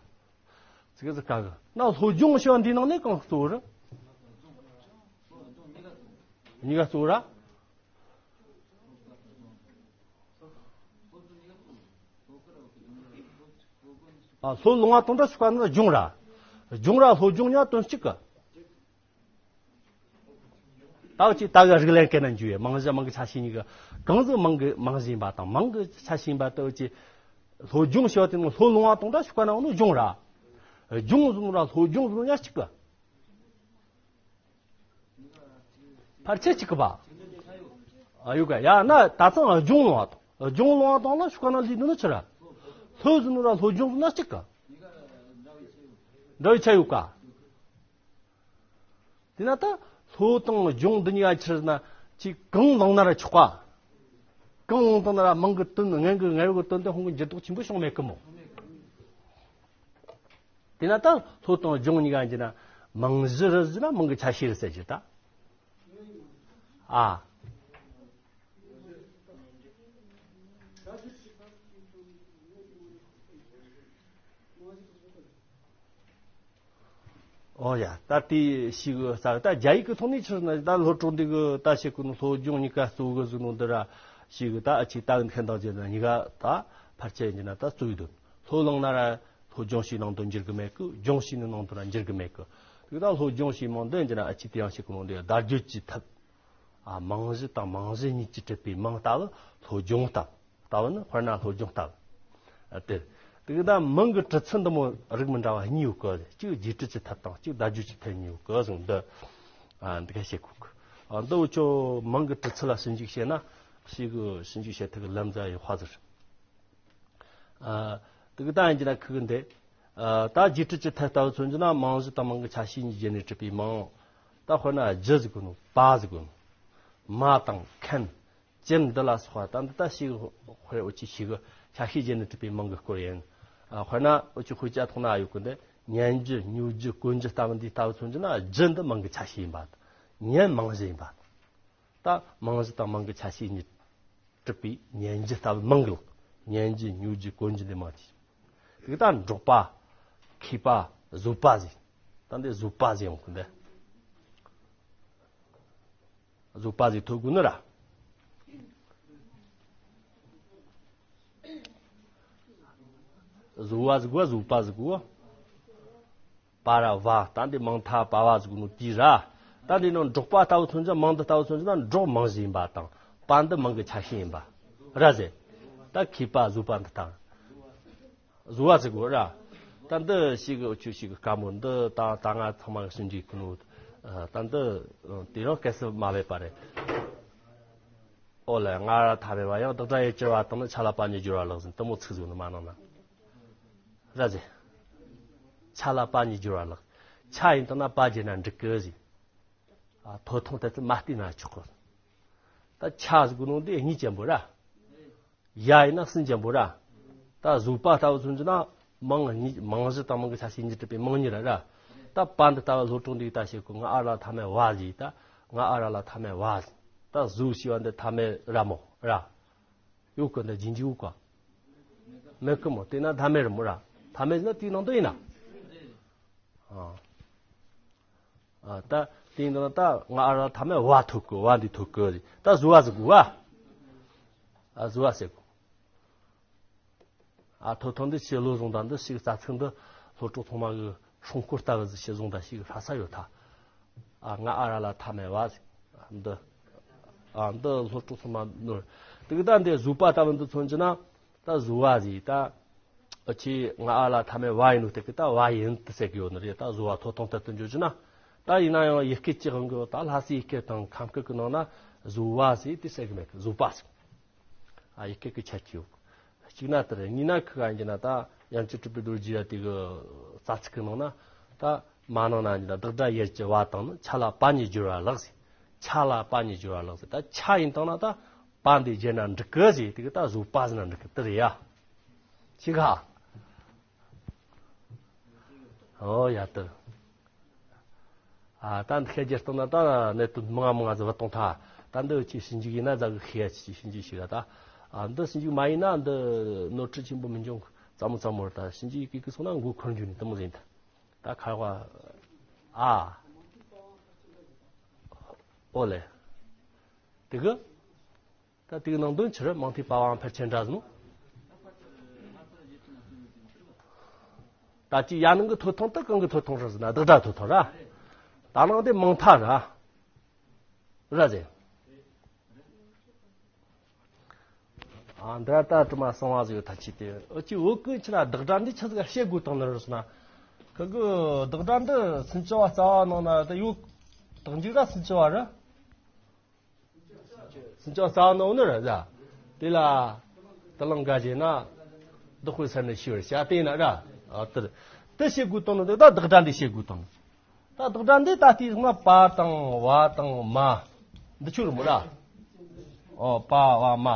ཚིག་ཟིག་དཀའ་གི། ན་སློབ་སྦྱོང་ཞེས་པ་འདིའི་ནང་ནས་གང་གཙོ་བོ་རེད། གཉིས་ཀ་གཙོ་བོ་ར། ཨ། སློབ་ལུང་བ་དང་འདྲ་ཞུགས་པ་ནི་སྦྱོང་ར། སྦྱོང་ར་སློབ་སྦྱོང་གཉིས་དོན་གཅིག་གི། ད་ཅི་ད་ག་རིགས་ལན་སྐད་ན་འཇུ་ཡས་རྨང་གཞི་མིང་གི་ཆ་ཤས་གཉིས་ཀ་གང་ཟིག་མིང་གི་རྨང་གཞི་ཡིན་པ་དང་མིང་གི་ཆ་ཤས་ཡིན་པ་ལྟ་བུ་ཅི། སློབ་སྦྱོང་ཞེས་པ་དེ་ནི་སློབ་ལུང་བ་དང་འདྲ་ཞུགས་པ་ན་འོ་ནི་སྦྱོང་ར། སྦྱོང་ཟེར་ནོ་ར་སློབ་སྦྱོང་ཟེར་ནོ་གཉིས་གཅིག་གི། ཕལ་ཆེར་གཅིག་གི་པ། ཨ་ཡོད་ག་ཡ་ན་ད་ཚང་སྦྱོང་ལུང་བ་དང་སྦྱོང་ལུང་བ་དང་ལ་ཞུགས་པ་ན་ལུས་འདི་ནི་ཆི་ར། སློབ་ཟེར་ནོ་ར་སློབ་སྦྱོང་ཟེར་ན་གཅིག་གི། འདྲ་བའི་ཆ་ཡོད་ག་དེ་ན་ད་སློབ་དང་སྦྱོང་འདི་གཉིས་ཀ་ཆི་ཟེར་ན་ཅིག་གང་བླངས་ན་ར་ཆོག་ག་གང་བླངས་བཏང་ན་ར་མིང་གི་དོན་སྔོན་གི་ངེས་པའི་དོན་དེ་ཧོང་གི་འགྱུར་ལྡོག་ཆེན་པོ་བྱུང་མེད་གི་མོ། དེ་ན་ད་སློབ་དང་སྦྱོང་གཉིས་ཀ་ཡིན་གྱི་ན་རྨང་གཞི་རེད་ཟེར་ན་མིང་གི་ཆ་ཤས་རེད་ཟེར་གྱི་ད། ཨ། ཨོ་ཡ། ད་དེ་ཞིག་ས་ད་རྒྱ་ཡིག་གི་ཐོག་ནས་ཕྱིར་ན་ད་སློབ་གྲོགས་འདི་གི་ད་བཤད་གོ་ནོ་སློབ་སྦྱོང་གཉིས་ཀ་གཙོ་གི་ཟིག་ནོ་འདི་ར་ཞིག་ད་ཨ་ཅིག་ད་མཁན་དང་རྗེས་ན་གཉིས་ཀ་ད་ཕལ་ཆེར་ཡིན་ན་ད་གཙོ་བོ་དོན། སློབ་བླངས་ན་ར་སློབ་སྦྱོང་བྱས་ནང་དུ་འགྱུར་གི་མེད་གི། སྦྱོང་བྱས་ནི་ནང་དུ་ར་འགྱུར་གི་མེད་གི། དེ་ད་སློབ་སྦྱོང་བྱས་མང་འདི་ཡིན་ན་ཨ་ཅིག་དེ་ཡང་བཤད་གོ་ནོ་འདི་བརྡ་བརྒྱུད་ཀྱི་ཐབས། ཨ། རྨང་གཞི་དང་རྨང་གཞི་གཉིས་ཀྱིས་གྲུབ་པའི་མིང་ལྟ་བུ་སློབ་སྦྱོང་ལྟ་བུ། ལྟ་བུ་ནི་དཔེར་ན་སློབ་སྦྱོང་ལྟ་བུ། ཨ། དེ། དེ་གི་ད་མིང་གི་གྲུབ་ཚུལ་འདི་མོ་རིགས་མི་འདྲ་བ་གཉིས་ཡོད་གི། གཅིག་རྒྱས་སྤྲོས་ཀྱི་ཐབས་དང་གཅིག་བརྡ་བརྒྱུད་ཀྱི་ཐབས་གཉིས་ཡོད་གི་གསུངས་འདི། ཨ། འདི་ག་བཤད་གོ་གི། ཨ། འདི་འུ་ཆོ་མིང་གི་གྲུབ་ཚུལ་ལ་ཞིབ་འཇུག་བྱས་ན་ཞིག་གི་ཞིབ་འཇུག་བྱེད་ཐུབ་གི་ལམ་རྩ་ཡི་དཔའ་ཟེར། ཨ། དེ་གི་ད་ཡིན་གྱི་ན་ཁུ་གི་འདི། ཨ། ད་རྒྱས་སྤྲོས་ཀྱི་ཐད་ལྟ་བུ་མཚོན་གྱི་ན་རྨང་གཞི་དང་མིང་གི་ཆ་ཤས་གཉིས་བརྒྱུད་ནས་གྲུབ་པའི་མིང་། ད་དཔེར་ན་རྒྱུ་ཟེར་གོ་ནོ། པ་ཟེར་གོ་ནོ། མ་དང་མཁན། ཅན་འདི་ལ་སོགས་པ་ད་འདི་ད་ཞིག་དཔེར་འུ་ཅི་ཞིག་གི་ཆ་ཤས་བརྒྱུད་ནས་གྲུབ་པའི་མིང་གི་སྐོར་ཡིན། ཨ། དཔེར་ན་འུ་ཅི་དཔེ་ཆ་ཐོག་ན་ཡོད་གི་འདི་ཉན་རྒྱུ་མྱོང་རྒྱུ་གོན་རྒྱུ་ལྟ་བུ་འདི་ལྟ་བུ་མཚོན་གྱི་ན་རྒྱུ་འདི་མིང་གི་ཆ་ཤས་ཡིན་པ། ཉན་རྨང་གཞི་ཡིན་པ། ད་རྨང་གཞི་དང་མིང་གི་ཆ་ཤས་གཉིས་གྲུབ་པའི་ཉན་རྒྱུ་ལྟ་བུ་མིང་གི་ལོག་ཉན་རྒྱུ་མྱོང་རྒྱུ་གོན་རྒྱུ་འདི་མང་ཆེ། དེ་ད་འབྲོག་པ། མཁས་པ། བཟོད་པ་ཟེར། ད་འདི་བཟོད་པ་ཟེར་ཡོང་གི་འདི། བཟོད་པ་ཟེར་ཐོ་གུ་ནི་ར། བཟོད་པ་ཟེར་གོ་བ། བཟོད་པ་ཟེར་གོ་བ། པ་ར་བ། ད་འདི་མིང་མཐའ་པ་བ་ཟེར་གོ་ནོ་དེ་ར། ད་འདི་ནང་འབྲོག་པ་ལྟ་བུ་མཚོན་ཅིག་མིང་འདི་ལྟ་བུ་མཚོན་ཅིག་ན་འབྲོག་རྨང་གཞི་ཡིན་པ་དང་པ་འདི་མིང་གི་ཆ་ཤས་ཡིན་པ་ར་ཟེར། ད་མཁས་པ་བཟོད་པ་འདི་ལྟ་བུ། བཟོད་པ་ཟེར་གོ་ར། ད་འདི་ཞིག་གི་ཆོས་ཞིག་གི་དཀའ་མོ་འདི་ད་ད་ང་ཚང་མ་གི་ཞིབ་འཇུག་གི་ནོ། ད་འདི་དེ་རང་གལ་སྲིད་མ་བས་པ་རེད། ཨོ་ལེ། ང་ར་ཐ་མལ་བ་ཡང་བདག་སྒྲ་ཡི་སྐྱེ་བ་དང་ནི་ཆ་ལ་པ་ཉིད་སྦྱོར་བ་ལགས་ཟིན་དུ་མོ་ཚིག་ཟིག་ནི་མ་ནང་ན། ར་ཟེ། ཆ་ལ་པ་ཉིད་སྦྱོར་བ་ལགས། ཆ་ཡིན་དང་ན་པ་བརྗེ་ན་འགྲིག་གི་ཟིག་ཨ། ཐོ་ཐོང་དེ་ཚོ་མ་བལྟས་ན་ཆོག་གི། ད་ཆ་ཟིག་གི་ནང་དེ་གཉིས་ཅན་པོ་ར། ཡ་ཡིན་ན་སུན་ཅན་པོ་ར། ད་བཟོད་པ་ལྟ་བུ་མཚོན་གྱི་ན་མིང་གཉིས། རྨང་གཞི་དང་མིང་གི་ཆ་ཤས་གཉིས་གྲུབ་པའི་མིང་གཉིས་ར་ར། ད་པ་འདི་ལྟ་བུ་སློབ་གྲོགས་འདི་ད་བཤད་གོ། ང་ཨ་ར་ཐ་མལ་བ་ཟིག་ད་ང་ཨ་ར་ལ་ཐ་མལ་བ་ཟིག་ད་བཟོད་ཞེས་པ་འདི་ཐ་མལ་ར་མོ་ར། ཡོད་གི་འདི་རྗེས་འཇུག་ཡོད་ག་མེད་གི་མོ། དེ་ན་ཐ་མལ་རི་མོ་ར། ཐ་མལ་ཟེར་ན་དེའི་ནང་དུ་ཡིན་ན། ཨ། ཨ། ད་དེའི་ནང་ད་ང་ཨ་ར་ཐ་མལ་བ་ཐོབ་གི། བ་འདི་ཐོབ་གི་རེད། ད་བཟོད་པ་ཟེར་གོ་བ། ཨ་བཟོ་བ་ཟེར་གོ། ཨ་ཐོ་ཐང་འདི་ཕྱི་ལོ་བཟུང་དང་འདི་ཞིག་རྩ་ཚིག་འདི་སློབ་ཕྲུག་ཚང་མ་གི་སྲུང་འཁོར་ལྟ་བུ་ཟིག་ཕྱི་བཟུང་དང་ཞིག་ཧྲ་ས་ཡོད་ཐ། ཨ་ང་ཨ་ར་ལ་ཐ་མའི་བ་ཟིག་འདི། ཨ་འདི་སློབ་ཕྲུག་ཚང་མ་ནོར། དེ་གི་ད་འདི་བཟོ་བ་ལྟ་བུ་འདི་མཚོན་གྱི་ན། ད་བཟོ་བ་ཟིག་ད། ཨ་ཁྱེད་ང་ཨ་ལ་ཐ་མའི་བ་ཡིན་ནོ་དེ་གི་ད་བ་ཡིན་དུ་ཟེར་གི་ཡོད་ནི་རེད། ད་བཟོ་བ་ཐོ་ཐང་དེ་དུ་འཇོག་རྒྱུ་ན། ད་ཡིན་ན་ཡང་ཡི་གེ་གཅིག་གང་གི་ད་ལྷ་སའི་ཡི་གེ་དང་ཁམས་སྐད་གི་ནང་ན་བཟོ་བ་ཟིག་དེ་ཟེར་གི་མེད་གི། བཟོ་བ་ཟིག་ཨ་ཡི་གེ་གི་ཆ་གཅིག་ཡོད། གཅིག་ན་དེ་རེད། གཉིས་ན་ཁི་ག་ཡིན་གྱི་ན་ད་ཡང་ཅི་གྲུབ་པའི་རྡོ་རྗེ་ཡ་དེ་གི་རྩ་ཚིག་གི་ནང་ན་ད་མ་ནང་ན་ཡིན་ན་བདག་སྒྲ་ཡར་གྱི་བ་དང་ནི་ཆ་ལ་པ་ཉིད་སྦྱོར་བ་ལགས་ཟེར། ཆ་ལ་པ་ཉིད་སྦྱོར་བ་ལགས་ཟེར། ད་ཆ་ཡིན་དང་ན་ད་པ་འདི་བརྗེ་ན་འགྲིག་གི་ཟེར། དེ་གི་ད་བཟོ་བ་ཟེར་ན་འགྲིག་གི་དེ་རེད་ཡ། ཤི་ག་ཨོ་ཡ་དེ། ཨ་ད་འདི་ཤེས་རྒྱུ་སྟོང་ན་ད་གནད་དོན་མང་ང་མང་ང་ཟིག་བ་གཏོང་ཐ། ད་འདི་ཅི་ཞིབ་འཇུག་ཡིན་ན་ཟ་གི་ཤེས་ཡ་ཅི་ཞིབ་འཇུག་ཞིག་ལ་ད། ཨ་འདི་ཞིབ་འཇུག་མ་ཡིན་ན་འདི་ནོར་འཁྲུལ་ཆེན་པོ་མི་འབྱུང་གི། ཙམ་མོ་ཙམ་མོ་རེད། ད་ཞིབ་འཇུག་ཡི་གེ་གི་སོང་ན་མགོ་འཁོར་འཇུག་ནི་དེ་མོ་ཟིན་ད། ད་ཁ་བ་ཨ། ཨོ་ལེ། དེ་གི་ད་དེའི་ནང་དོན་ཕྱིར་མང་ཐོས་པ་བའང་ཕལ་ཆེན་འདྲ་ཟིན་ནོ། ད་ཅི་ཡ་ནང་གི་ཐོ་ཐང་དེ་གང་གི་ཐོ་ཐང་རེད་ཟེར་ན་བདག་སྒྲ་ཐོ་ཐང་ར། ད་ནང་དེ་མང་ཐ་ར། ར་ཟེ། ཨ་འདྲ་ད་དྲི་མ་གསང་བ་ཟིག་ཡོད་ཐ་ཆི་དེ། ཨོ་ཅི་བོད་ཀུན་ཕྱིར་བདག་སྒྲ་འདི་ཆི་ཟིག་བཤད་དགོས་དང་ནི་རེད་ཟེར་ན། ཁ་གི་བདག་སྒྲ་འདི་སུན་ཅི་བ་རྩ་བ་ནང་ན་དེ་ཡོད། དང་འཇིག་ར་སུན་ཅི་བ་ར། སུན་ཅི་བ་རྩ་བ་ནང་ནི་ར་ཟ། དེ་ལ་དུ་ལང་ག་བྱས་ན་བདག་པོའི་སར་ནས་ཤི་བར་བྱ་དེ་ན་ར། ཨ་དེར་དེ་བཤད་དགོས་དང་ནི་དེ་ད་བདག་སྒྲ་འདི་བཤད་དགོས་དང་། ད་བདག་སྒྲ་འདི་ད་ལྟའི་ང་པ་དང་བ་དང་མ་འདི་ཆོ་རུ་མོ་ར། ཨོ་པ་བ་མ།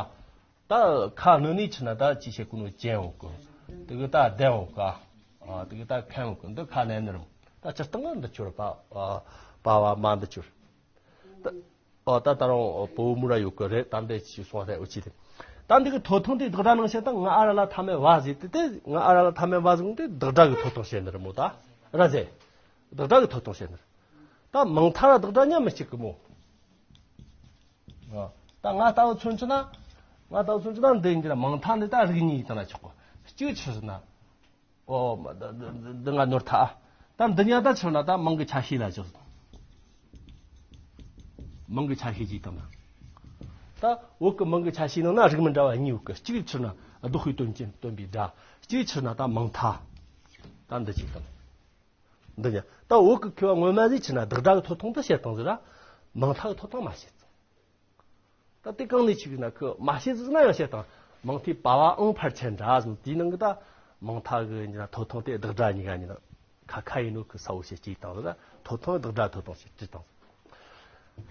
ད་ཁ་སྣོན་ནས་ཆི་ན་ད་ཅི་བཤད་དགོས་ནོ་ཅན་འོང་གི། དེ་གི་ད་ལྡན་འོང་ག། ཨ་དེ་གི་ད་ཁན་འོང་གི། འདི་ཁ་ནས་ནི་རུ་མོ། ད་སྤྱིར་བཏང་ང་འདི་ཆོ་ར་པ་པ་བ་མ་འདི་ཆོ་ར། ད། ཨོ་ད་ད་རུང་བོ་མུ་ར་ཡོད་གི་རེད། ད་འདི་ཅི་སོང་རེད། འུ་ཅི་དེ། ད་འདི་གི་ཐོ་ཐང་དེ་བདག་སྒྲ་ནང་བཤད་ད་ང་ཨ་ར་ལ་ཐ་མའི་བ་ཟེར་དེ་དེ། ང་ཨ་ར་ལ་ཐ་མའི་བ་ཟེར་དེ་བདག་སྒྲ་གི་ཐོ་ཐང་བཤད་ནི་རེད་མོ་ད། ར་ཟེ། བདག་སྒྲ་གི་ཐོ་ཐང་བཤད་ནི་རེད། ད་མང་ཐ་ར་བདག་སྒྲ་མཉམ་མི་གཅིག་གི་མོ། ཨ་ད་ང་ལྟ་བུ་མཚོན་ཆ་ན། ང་ལྟ་བུ་མཚོན་ཆ་ན་འདི་ཡིན་གྱི་ན་མང་ཐ་འདི་ད་རིགས་གཉིས་ཡིན་ད་ན་ཆོག་གི། གཅིག་ཆི་ཟེར་ན། ཨོ་མ་ད་ད་ད་ང་ནོར་ཐལ། ད་འདི་ཉག་ད་ཆི་ན་ད་མང་གི་ཆ་ཤས་ལ་ཆོག་མང་གི་ཆ་ཤས་ཅིག་དང་ན། ད་འོག་གི་མང་གི་ཆ་ཤས་ནང་ན་རིགས་མི་འདྲ་བ་གཉིས་ཡོད་གི། གཅིག་ཆི་ན་བདག་པོའི་དོན་ཅན་སྟོན་པའི་སྒྲ། གཅིག་ཆི་ན་ད་མང་ཐ། ད་འདི་ཅིག་དང་། འདི་ཉག་ད་འོག་གི་མཁས་པ་ངོ་མ་ཟིག་ཆི་ན་བདག་སྒྲ་གི་ཐོ་ཐང་ད་བཤད་དང་ཟེར་ར། མང་ཐ་གི་ཐོ་ཐང་མ་བཤད་ཙང་། ད་དེ་གང་ནས་ཆི་གི་ན་ཁི་མ་ཤེས་ཟིག་ན་ཡང་བཤད་དང་། མང་ཐོས་པ་བའང་ཕལ་ཆེར་འདྲ་ཟིན། དེའི་ནང་གི་ད་མང་ཐ་གི་ཉི་ན་ཐོ་ཐང་དེ་བདག་སྒྲ་གཉིས་ཀ་ཉི་ན་ཁ་ཁ་ཡིན་ནོ་ཁི་ས་བོ་ཞེས་གཅིག་དང་ཟིག་ཐོ་ཐང་བདག་སྒྲ་ཐོ་ཐང་ཞེས་གཅིག་དང་ཟིག་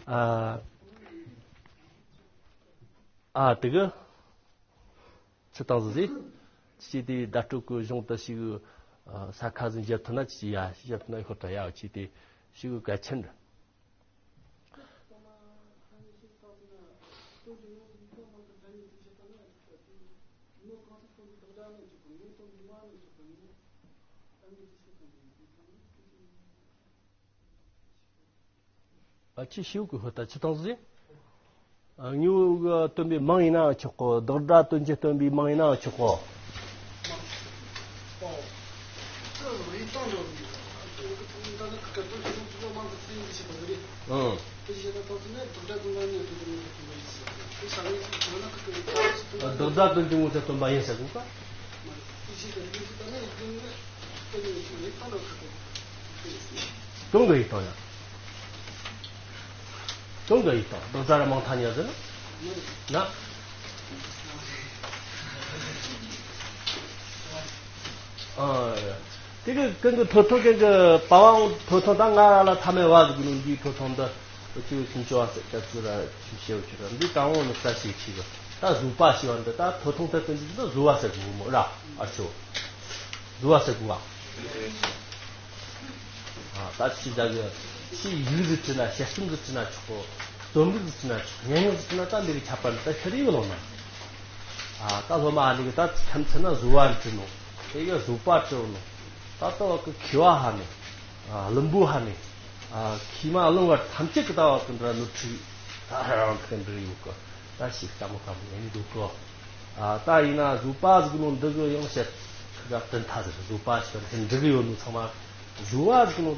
ཨ་ཨ་དེ་གི་ཆི་དང་ཟིག་ཟིག་ཅི་དེ་བརྡ་སྤྲོད་གི་གཞུང་དུ་ཞིག་ས་ཁ་ཟིག་འཇལ་ཐུབ་ན་ཅི་ཡ་འཇལ་ཐུབ་ན་ཡོད་ད་ཡ། ཅི་དེ་ཞིག་གལ་ཆེན་འདྲ། ཨ་ཅི་ཤིའུ་གི་ཧོ་ད་ཆི་དང་ཟེ། ཨ་དངོས་པོ་གི་སྟོན་པའི་མིང་ཡིན་ནའང་ཆོག་གོ། བདག་སྒྲ་དོན་གྱི་སྟོན་པའི་མིང་ཡིན་ནའང་ཆོག་གོ། ཨང་། བདག་སྒྲ་དོན་གྱི་དངོས་སུ་སྟོན་པ་ཡིན་ཟེར་དགོས་ཀ། དོན་གྱི་ཡིག་ཐོག་ཡ། དོན་གྱི་ཡིག་ཐོག་བདག་སྒྲ་ར་མང་ཐ་ཉ་ཟེར་ན། ན། ཨ། དེ་གི་ཀུན་གྱི་ཐོ་ཐང་ཀུན་གྱི་པ་བའང་ཐོ་ཐང་ད་ང་ར་ལ་ཐ་མའི་བ་ཟིག་གི་ནང་འདིའི་ཐོ་ཐང་འདི་ཅི་སུན་ཅོ་བ་ཟེར་ཀ་ཚུ་ར་ཆུ་ཤེའུ་ཆུ་ར་འདི་དང་བོ་ནི་ས་ཞིག་ཆི་གི་ད་བཟོ་བ་ཞེས་པ་འདི་ད་ཐོ་ཐང་དེ་ཀུན་གྱི་འདི་བཟོ་བ་ཟེར་གི་མོ་ར་ཨ་ཆོ། བཟོ་བ་ཟེར་གི་བ། ཨ་ད་ཆི་ཟ་གི་ཆི་ཡིག་ཟིག་བྲིས་ན་དཔྱད་རྩོམ་ཟིག་བྲིས་ན་ཆོག་གོ། རྩོམ་རིག་ཟིག་བྲིས་ན་ཆོག་སྙན་ངག་ཟིག་བྲིས་ན་ད་འདི་གི་ཁྱད་པར་འདི་ད་ཤི་རི་ཡོད་ལོ་ན། ཨ་ད་སློབ་མ་ཨ་ནི་གི་ད་ཁམས་ཚན་ན་བཟོ་བ་བྲིས་ནོ། དེ་གི་བཟོ་པ་བྲིས་ནོ། ད་ལྟ་བ་གི་མཁས་པ་ཧ་ནི། ཨ་བླུན་པོ་ཧ་ནི། ཨ་མཁས་མ་བླུན་བར་ཐམས་ཅད་གི་ལྟ་བ་གི་འདྲ་ནོར་འཁྲུལ་ད་རང་གི་འདྲ་ཡོད་གི། ད་ཞིག་དཀའ་མོ་དཀའ་མོ་ཡིན་འདུག་གོ། ཨ་ད་ཡིན་ན་བཟོད་པ་ཟིག་ནོ་འདི་གི་ཡང་བཤད་ཁ་ག་བསྟན་ཐ་ཟེར། བཟོད་པ་ཞིག་དེ་འདི་གི་ཡོད་ནོ་ཚང་མ་བཟོད་པ་ཟིག་ནོ་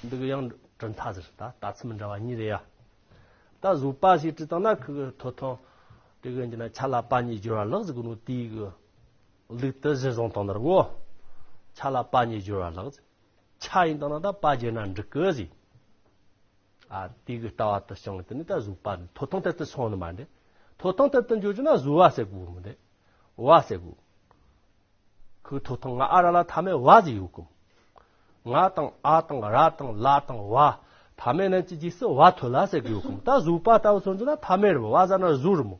འདི་གི་ཡང་བསྟན་ཐ་ཟེར། ད་ད་ཚི་མི་འདྲ་བ་གཉིས་རེད་ཡ། ད་བཟོད་པ་ཞིག་བྲིས་བཏང་ན་ཁུ་གི་ཐོ་ཐོང་དེ་གི་འདི་ན་ཆ་ལ་པ་ཉིད་སྦྱོར་བ་ལགས་ཟིག་ནོ་དེའི་གི་ལུགས་དེ་གཞིར་བཟུང་བཏང་ནར་གོ། ཆ་ལ་པ་ཉིད་སྦྱོར་བ་ལགས། ཆ་ཡིན་བཏང་ན་ད་པ་བརྗེས་ན་འགྲིག་གི་ཟིག། ཨ་དེ་གི་ལྟ་བ་དུ་བྱུང་དེ་ནི་ད་བཟོད་པ་ནི་ཐོ་ཐང་དེ་དུ་སོང་ནི་མ་འདྲེ། ཐོ་ཐང་དེ་དུ་འཇོག་རྒྱུ་ན་བཟོད་པ་ཟེར་དགོས་མི་འདྲེ། བ་ཟེར་དགོས། ཁོའི་ཐོ་ཐང་ང་ཨ་ར་ལ་ཐ་མའི་བ་ཟིག་ཡོད་གམ། ང་དང་ཨ་དང་ར་དང་ལ་དང་བ། ཐ་མའི་ནང་གི་རྗེས་སུ་བ་ཐོ་ལ་ཟེར་གི་ཡོད་གམ། ད་བཟོད་པ་ལྟ་བུ་སོང་རྒྱུ་ན་ཐ་མའི་རེད་མོ། བ་ཟ་ན་བཟོད་རེད་མོ།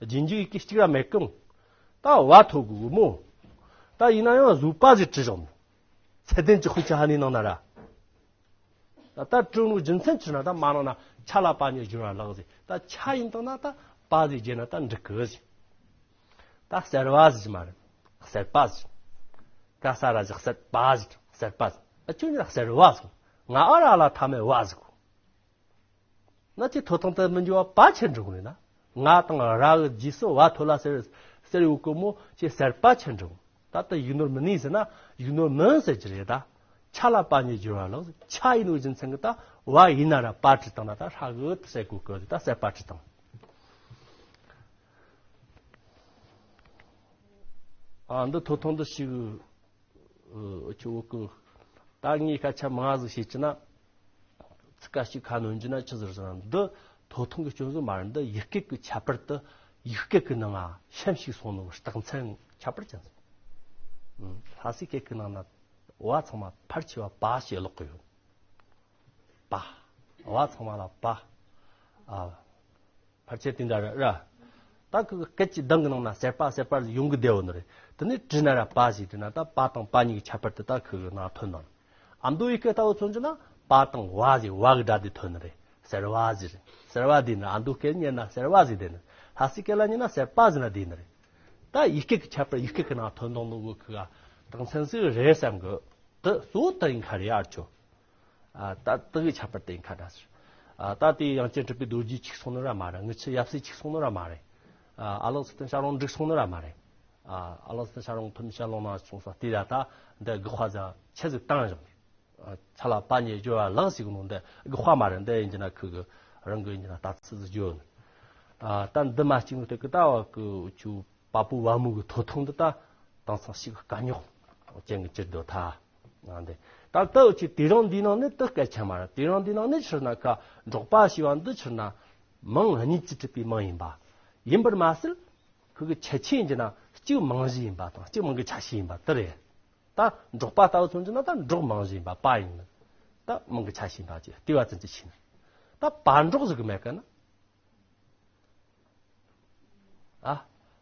རྗེས་འཇུག་ཡི་གེ་གཅིག་ར་མེད་གམ། ད་བ་ཐོ་དགོས་གི་མོ། ད་ཡིན་ན་ཡང་བཟོད་པ་ཟིག་བྲིས་བཞག་མོ། ཚད་ལྡན་གྱི་དཔེ་ཆ་ཧ་ནི་ནང་ན་ར། ད་ད་དྲུང་ནུ་རྒྱུ་མཚན་ཆི་ན་ད་མ་ནང་ན་ཆ་ལ་པ་ཉིད་སྦྱོར་བ་ལགས་ཟེར། ད་ཆ་ཡིན་དང་ན་ད་པ་ཟེར་བརྗེས་ན་ད་འགྲིག་གི་ཟེར། ད་གསལ་བ་ཟེར་གྱི་མ་རེད། གསལ་པ་ཟེར། ཀ་ས་ར་ཟེར་གསལ་པ་ཟེར། གསལ་པ་ཟེར། ཨ་ཁྱོད་ཉིད་གསལ་བ་ཟེར། ང་ཨ་ར་ལ་ཐ་མའི་བ་ཟེར་གོ། ན་ཅི་ཐོ་ཐང་དུ་མི་འགྱུར་བ་པ་ཆེན་འགྲོ་གི་ན། ང་དང་ར་གི་རྗེས་སུ་བ་ཐོ་ལ་ཟེར་ཟེར་ཡོད་གི་མོ་ཅི་གསལ་པ་ཆེན་འགྲོ། ད་ལྟ་ཡིག་ནོར་མི་ནུས་ཟེར་ན་ཡིག་ནོར་མིན་ཟེར་གྱི་རེད་ད། ཆ་ལ་པ་ཉིད་སྦྱོར་བ་ལགས། ཆ་ཡིན་ནོ་རྒྱུ་མཚན་གི་ད་བ་ཡིན་ན་ར་པ་བྲིས་བཏང་ན་ད་ཧྲ་གི་ད་ཟེར་གོ་གི་ད་གསལ་པ་བྲིས་བཏང་། ཨ་འདི་ཐོ་ཐང་འདི་ཞིག་ཨ་ཆོ་གི་ད་ངའི་སྐད་ཆ་མང་ཟིག་བཤད་ཀྱི་ན། ཚིག་ཁ་ཞིག་ཁ་ནོན་གྱི་ན་ཆི་ཟེར་ཟེར་ན་འདི་ཐོ་ཐང་གི་སྐྱོན་བཟོ་མ་རེད། འདི་ཡིག་སྐད་ཀྱི་ཁྱད་པར་དུ་ཡིག་སྐད་ཀྱི་ནང་ང་ཤན་ཞིག་སོང་ནོ་རྟགས་མཚན་ཁྱད་པར་ཅན་ཟིག། ལྷ་སའི་སྐད་ཀྱི་ནང་ན་བ་ཚང་མ་ཕལ་ཆེ་བ་པ་ཞེས་ཀློག་གི་ཡོད། པ། བ་ཚང་མ་ལ་པ། ཨ། ཕལ་ཆེར་དེ་འདྲ་རེད་ར། ད་ཁོ་གི་སྐད་ཀྱི་གདངས་ཀྱི་ནང་ན་གསལ་པ་གསལ་པ་ཡོང་གི་བསྡད་ཡོད་ནི་རེད། དེ་ནས་བྲིས་ན་ར་པ་ཞིག་བྲིས་ན་ད་པ་དང་པ་གཉིས་ཀྱི་ཁྱད་པར་དེ་ད་ཁོ་གི་ནང་ཐོན་ནོ། ཨ་མདོ་ཡི་སྐད་ལྟ་བུ་མཚོན་རྒྱུ་ན་པ་དང་བ་ཞིག་བ་གི་སྒྲ་དེ་ཐོན་ནི་རེད། གསལ་བ་ཞིག་རེད། གསལ་བ་དེ་ནི་ཨ་མདོ་སྐད་ཉན་ན་གསལ་བ་ཞིག་དེ་ནི། ལྷ་སའི་སྐད་ལ་ཉན་ན་གསལ་པ་ཞིག་ན་དེ་ནི་རེད། ད་ཡིག་སྐད་ཀྱི་ཁྱད་པར་ཡིག་སྐད་ཀྱི་ནང་ཐོན་དང་ནོ་གི་ཁོ་ག་རྟགས་མཚན་ཞིག་རེད་བསམ་གི། དེ་གཙོ་བོ་དེ་ཡིན་ཁ་རེད་ཨ་ཆོ། ཨ་ད་དེ་གི་ཁྱད་པར་དེ་ཡིན་ཁ་འདྲ་ཟེར། ཨ་ད་དེ་དབྱངས་ཅན་གྲུབ་པའི་རྡོ་རྗེ་གཅིག་སོང་ནི་ར་མ་རེད། དངུལ་ཆུ་ཡབ་སྲས་གཅིག་སོང་ནི་ར་མ་རེད། ཨ་ཨ་ལགས་སི་ཏན་ཤ་རོང་འགྲིག་སོང་ནི་ར་མ་རེད། ཨ་ཨ་ལགས་སི་ཏན་ཤ་རོང་ཐོན་ཤ་ལོང་ན་སོང་ས་དེ་ལ་ད་འདི་དགག་པ་ཟ་ཆེ་ཟིག་བཏང་བཞག་ནས། ཨ་ཆ་ལ་པ་ཉིད་སྦྱོར་བ་ལགས་ཟིག་ནོ་འདི་དགག་པ་མ་རེད། འདི་ཡིན་གྱི་ན་ཁོ་གི་རང་གི་ཡིན་གྱི་ན་ལྟ་ཚུལ་ཟིག་བརྗོད་ནི། ཨ་ད་འདི་མ་གཅིག་ནོ་དེ་གི་ད་བ་གི་ཆུ། པ་པོ་བ་མོ་གི་ཐོ་ཐང་འདི་ད་དེང་སང་ཞིག་དཀའ་རྙོག་ཅན་གྱི་ཅིར་སྡོད་ཐལ། ཨ་འདི་ད་ལྟ་འུ་ཆོས་དེ་རིང་འདི་ནང་ནས་དེ་སྐད་ཆ་མ་རེད། དེ་རིང་འདི་ནང་ནས་ཕྱིར་ན་ཁ་འབྲོག་པ་ཞེས་པ་འདི་ཕྱིར་ན་མིང་གཉིས་ཀྱིས་གྲུབ་པའི་མིང་ཡིན་པ། ཡིན་པར་མ་ཟད་ཁོ་གི་ཁྱད་ཆོས་ཡིན་གྱི་ན་གཅིག་མིང་གཞི་ཡིན་པ་དང་གཅིག་མིང་གི་ཆ་ཤས་ཡིན་པ་དེ་རེད། ད་འབྲོག་པ་ལྟ་བུ་མཚོན་གྱི་ན་ད་འབྲོག་མིང་གཞི་ཡིན་པ་པ་ཡིན་ནི། ད་མིང་གི་ཆ་ཤས་ཡིན་པ་ཅེས་ལྟེ་བ་ཙམ་གྱི་ཕྱིན། ད་པ་འབྲོག་ཟེར་གི་མེད་ཀ་ན། ཨ།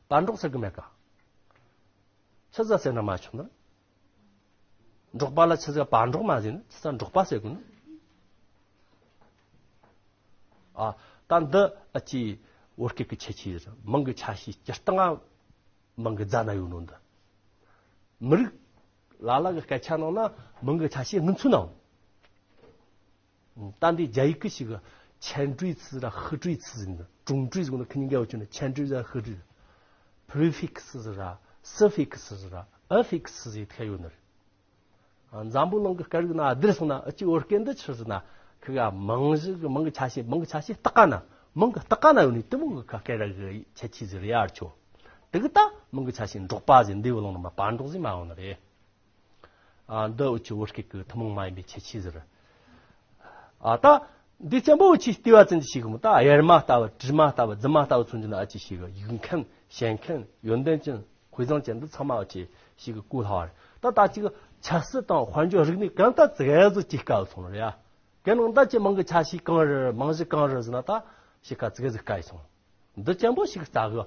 པ་འབྲོག་ཟེར་གི་མེད་ཀ། ཆི་ཟ་ཟེར་ན་མ་ཆོག་ན། འབྲོག་པ་ལ་ཆི་ཟ་པ་འབྲོག་མ་ཟེར་ན་ཆི་ཟ་འབྲོག་པ་ཟེར་གི་ན། ཨ། ད་འདི་ཨ་ཅི་བོད་སྐད་ཀྱི་ཁྱད་ཆོས་རེད། མིང་གི་ཆ་ཤས་སྤྱིར་བཏང་མིང་གི་རྫ་ན་ཡོད་ནོ་འདི། མི་རིགས་ལ་ལ་གི་སྐད་ཆ་ནང་ན་མིང་གི་ཆ་ཤས་སྔོན་ཚུད་ནའང་། ད་འདི་རྒྱ་ཡིག་གི་ཞིག་ཆེན་ཀྲུའི་ཚི་ར་ཧི་ཀྲུའི་ཚི་ཟིན་ཀྲུང་ཀྲུའི་ཟིན་ཁི་ཉིན་གའི་བ་ཆུ་ནི་ཆེན་ཀྲུའི་ཟ་ཧི་ཀྲུའི། པྲི་ཕིག་སི་ཟི་ར་སི་ཕིག་སི་ཟི་ར་ཨ་ཕིག་སི་ཟི་ཐེ་ཡོད་ནི་རེད། འཛམ་བུ་གླིང་གི་སྐད་རིགས་ན་བསྡུར་སོང་ན་ཨ་ཅི་བོད་སྐད་འདི་ཆི་ཟེར་ན་ཁི་ག་མིང་གཞི་གི་མིང་གི་ཆ་ཤས་མིང་གི་ཆ་ཤས་སྟག་ཀ་ན་མིང་གི་སྟག་ཀ་ན་ཡོད་ནི་དེ་མོ་གི་ཁ་སྐད་ར་གི་ཁྱད་ཆོས་ཟིག་རེད་ཡར་ཆོ། དེ་གི་ད་མིང་གི་ཆ་ཤས་འབྲོག་པ་ཟིག་འདི་བུ་ལོང་ནི་མ་པ་འབྲོག་ཟིག་མ་ཡོང་ནི་རེད། ཨ་འདི་འུ་ཆོ་བོད་སྐད་ཀྱི་ཐུན་མོང་མ་ཡིན་པའི་ཁྱད་ཆོས་ཟེར། ཨ་ད་འདི་ཅན་པོ་འུ་ཆོས་ལྟེ་བ་ཙམ་གྱིས་ཤེས་གི་མོ། ད་དབྱེར་མ་ལྟ་བུ་དྲི་མ་ལྟ་བུ་རྫུན་མ་ལྟ་བུ་མཚོན་གྱི་ན་ཨ་ཅི་ཤེས་གི། ཡིག་མཁན་ཞེན་མཁན་ཡོན་ཏན་ཅན་དཔེ་བཟང་ཅན་འདི་ཚང་མ་འུ་ཆོས་ཤེས་གི་གོ་སླ་བ་རེད། ད་ད་ཅིག་ཆབ་སྲིད་དང་དཔལ་འབྱོར་རིག་གནས་གང་ལྟར་ཙི་གེ་ཟིག་ཅིག་དཀའ་བ་སོང་རེད་ཡ། གན་ནང་ད་ཅི་མིང་གི་ཆ་ཤས་གང་རེད་མིང་གཞི་གང་རེད་ཟེར་ན་ད་ཤེས་ཀ་ཙི་གེ་ཟིག་དཀའ་ཡི་སོང་། འདི་ཅན་པོ་ཞིག་རྩ་གི།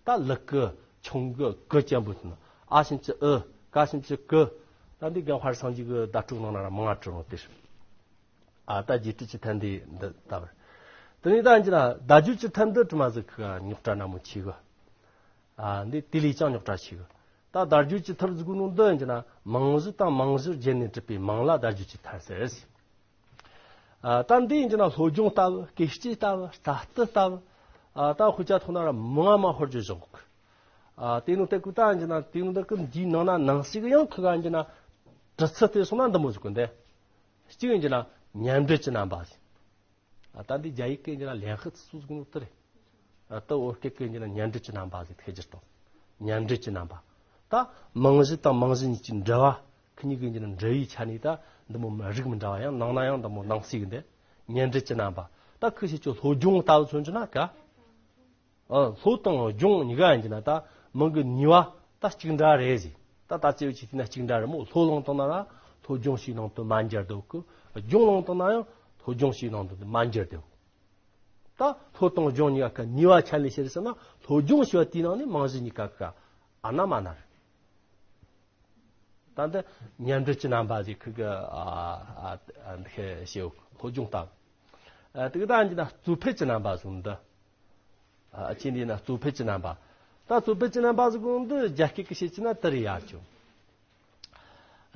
ད་ལི་ཀི་ཆུང་གི་གི་ཅན་པོ་ཡིན། ཨ་ཞིམ་གྱི་ཨི་ཀ་ཞིམ་གྱི་ཀི། ད་འདི་རྒན་དཔལ་སངས་རྒྱས་ཀྱི་བརྡ་སྤྲོད་ནང་ན་ར་མང་ང་བྲིས་རུང་དེ་ཞིག། ཨ་ད་རྗེས་དྲི་ཅི་ཐན་འདི་འདི་ལྟ་བར། དེ་ནས་ད་འཇི་ན་བརྡ་བརྒྱུད་ཀྱི་ཐད་འདི་དྲི་མ་ཟིག་གི་རྙོག་དྲ་ན་མོ་ཆེ་གི། ཨ་འདི་དེ་ལས་ཀྱང་རྙོག་དྲ་ཆེ་གི། ད་བརྡ་བརྒྱུད་ཀྱི་ཐད་ཟིག་གི་ནང་འདི་འཇི་ན་མིང་གཞི་དང་མིང་གཞིར་བརྒྱན་ནས་གྲུབ་པའི་མིང་ལ་བརྡ་བརྒྱུད་ཀྱི་ཐད་ཟེར། ཨ་ད་འདི་ཡིན་གྱི་ན་སློབ་སྦྱོང་ལྟ་བུ་སྐད་ཆ་ལྟ་བུ་རྩ་ལྟ་ལྟ་བུ། ཨ་ད་དཔེ་ཆ་ཐོག་ན་ར་མང་མ་ཧོར་རྒྱུ་བཞག་གི། ཨ་དེ་ནོ་དེ་ཀུ་ད་ཡིན་ན་དེ་ནོ་དེ་ཀུ་འདིའི་ནང་ན་ནང་གསེས་ཀྱི་ཡང་ཁུ་ག་ཡིན་ན་གྲི་ཚུལ་དེ་སོང་ན་འདི་མོ་ཟིག་གི་འདི། གཅིག་ཡིན་ན་མཉམ་འབྲེལ་གྱི་རྣམ་པ་ཟིག་ཨ་ད་འདི་རྒྱ་ཡིག་གི་ཡིན་ན་ལེན་ཧི་ཚུ་ཟིག་ནོ་དེ་རེད། ཨ་ད་བོད་སྐད་གི་ཡིན་ན་མཉམ་འབྲེལ་གྱི་རྣམ་པ་ཟིག་ཐེ་ཇིར་དང་། མཉམ་འབྲེལ་གྱི་རྣམ་པ། ད་རྨང་གཞི་དང་རྨང་གཞི་གཉིས་ཀྱི་འབྲེལ་བ། ཁི་གཉིས་ཀྱི་འབྲེལ་བའི་ཆ་ནས་ད་འདི་མོ་རིགས་མི་འདྲ་བ་ཡང་ནང་ན་ཡང་འདི་མོ་ནང་གསེས་ཀྱི་འདི། མཉམ་འབྲེལ་གྱི་རྣམ་པ། ད་ཁི་ཤེས་ཆོ་ལྷོ་ལྗོངས་ལྟ་བུ་མཚོན་གྱི་ན་ག་ཨ་ལྷོ་དང་ལྗོངས་གཉིས་ཀ་ཡིན་གྱི་ན་ད་མིང་གི་ནུས་པ་ད་གཅིག་འདྲ་རེད་ཟེར། ད་ད་ཅི་བྱེད་ན་གཅིག་འདྲ་རེད་མོ། ལྷོ་ལུང་དང་ན་ལྷོ་ལྗོངས་ཞེས་ནང་དུ་མ་འགྱུར་འདུག་གི། ལྗོངས་ལུང་དང་ན་ཡང་ལྷོ་ལྗོངས་ཞེས་ནང་དུ་མ་འགྱུར་འདུག་ད་ལྷོ་དང་ལྗོངས་གཉིས་ཀ་ནུས་པ་ཆ་ནས་བཤད་ཟེར་ན་ལྷོ་ལྗོངས་ཞེས་པ་དེའི་ནང་ནས་རྨང་གཞི་གཉིས་ཀ་ག་ཨ་ན་མ་ན་རེད། ད་འདི་མཉམ་འབྲེལ་གྱི་རྣམ་པ་ཟིག་ཁུ་གི་ཨ་ཨ་ཨ་འདི་ཤེས་ཤེའུ་ལྷོ་ལྗོངས་ལྟ་བུ། ཨ་དེ་གི་ད་འདི་ན་རྩོད་འཕེན་གྱི་རྣམ་པ་ཟིག་འདི། ཨ་ཅི་འདི་ན་རྩོད་འཕེན་གྱི་རྣམ་པ། ད་རྩོད་འཕེན་གྱི་རྣམ་པ་ཟིག་འདི་རྒྱ་སྐད་ཀྱི་བཤད་ཀྱི་ན་དེ་རེད་ཡར་ཅུ།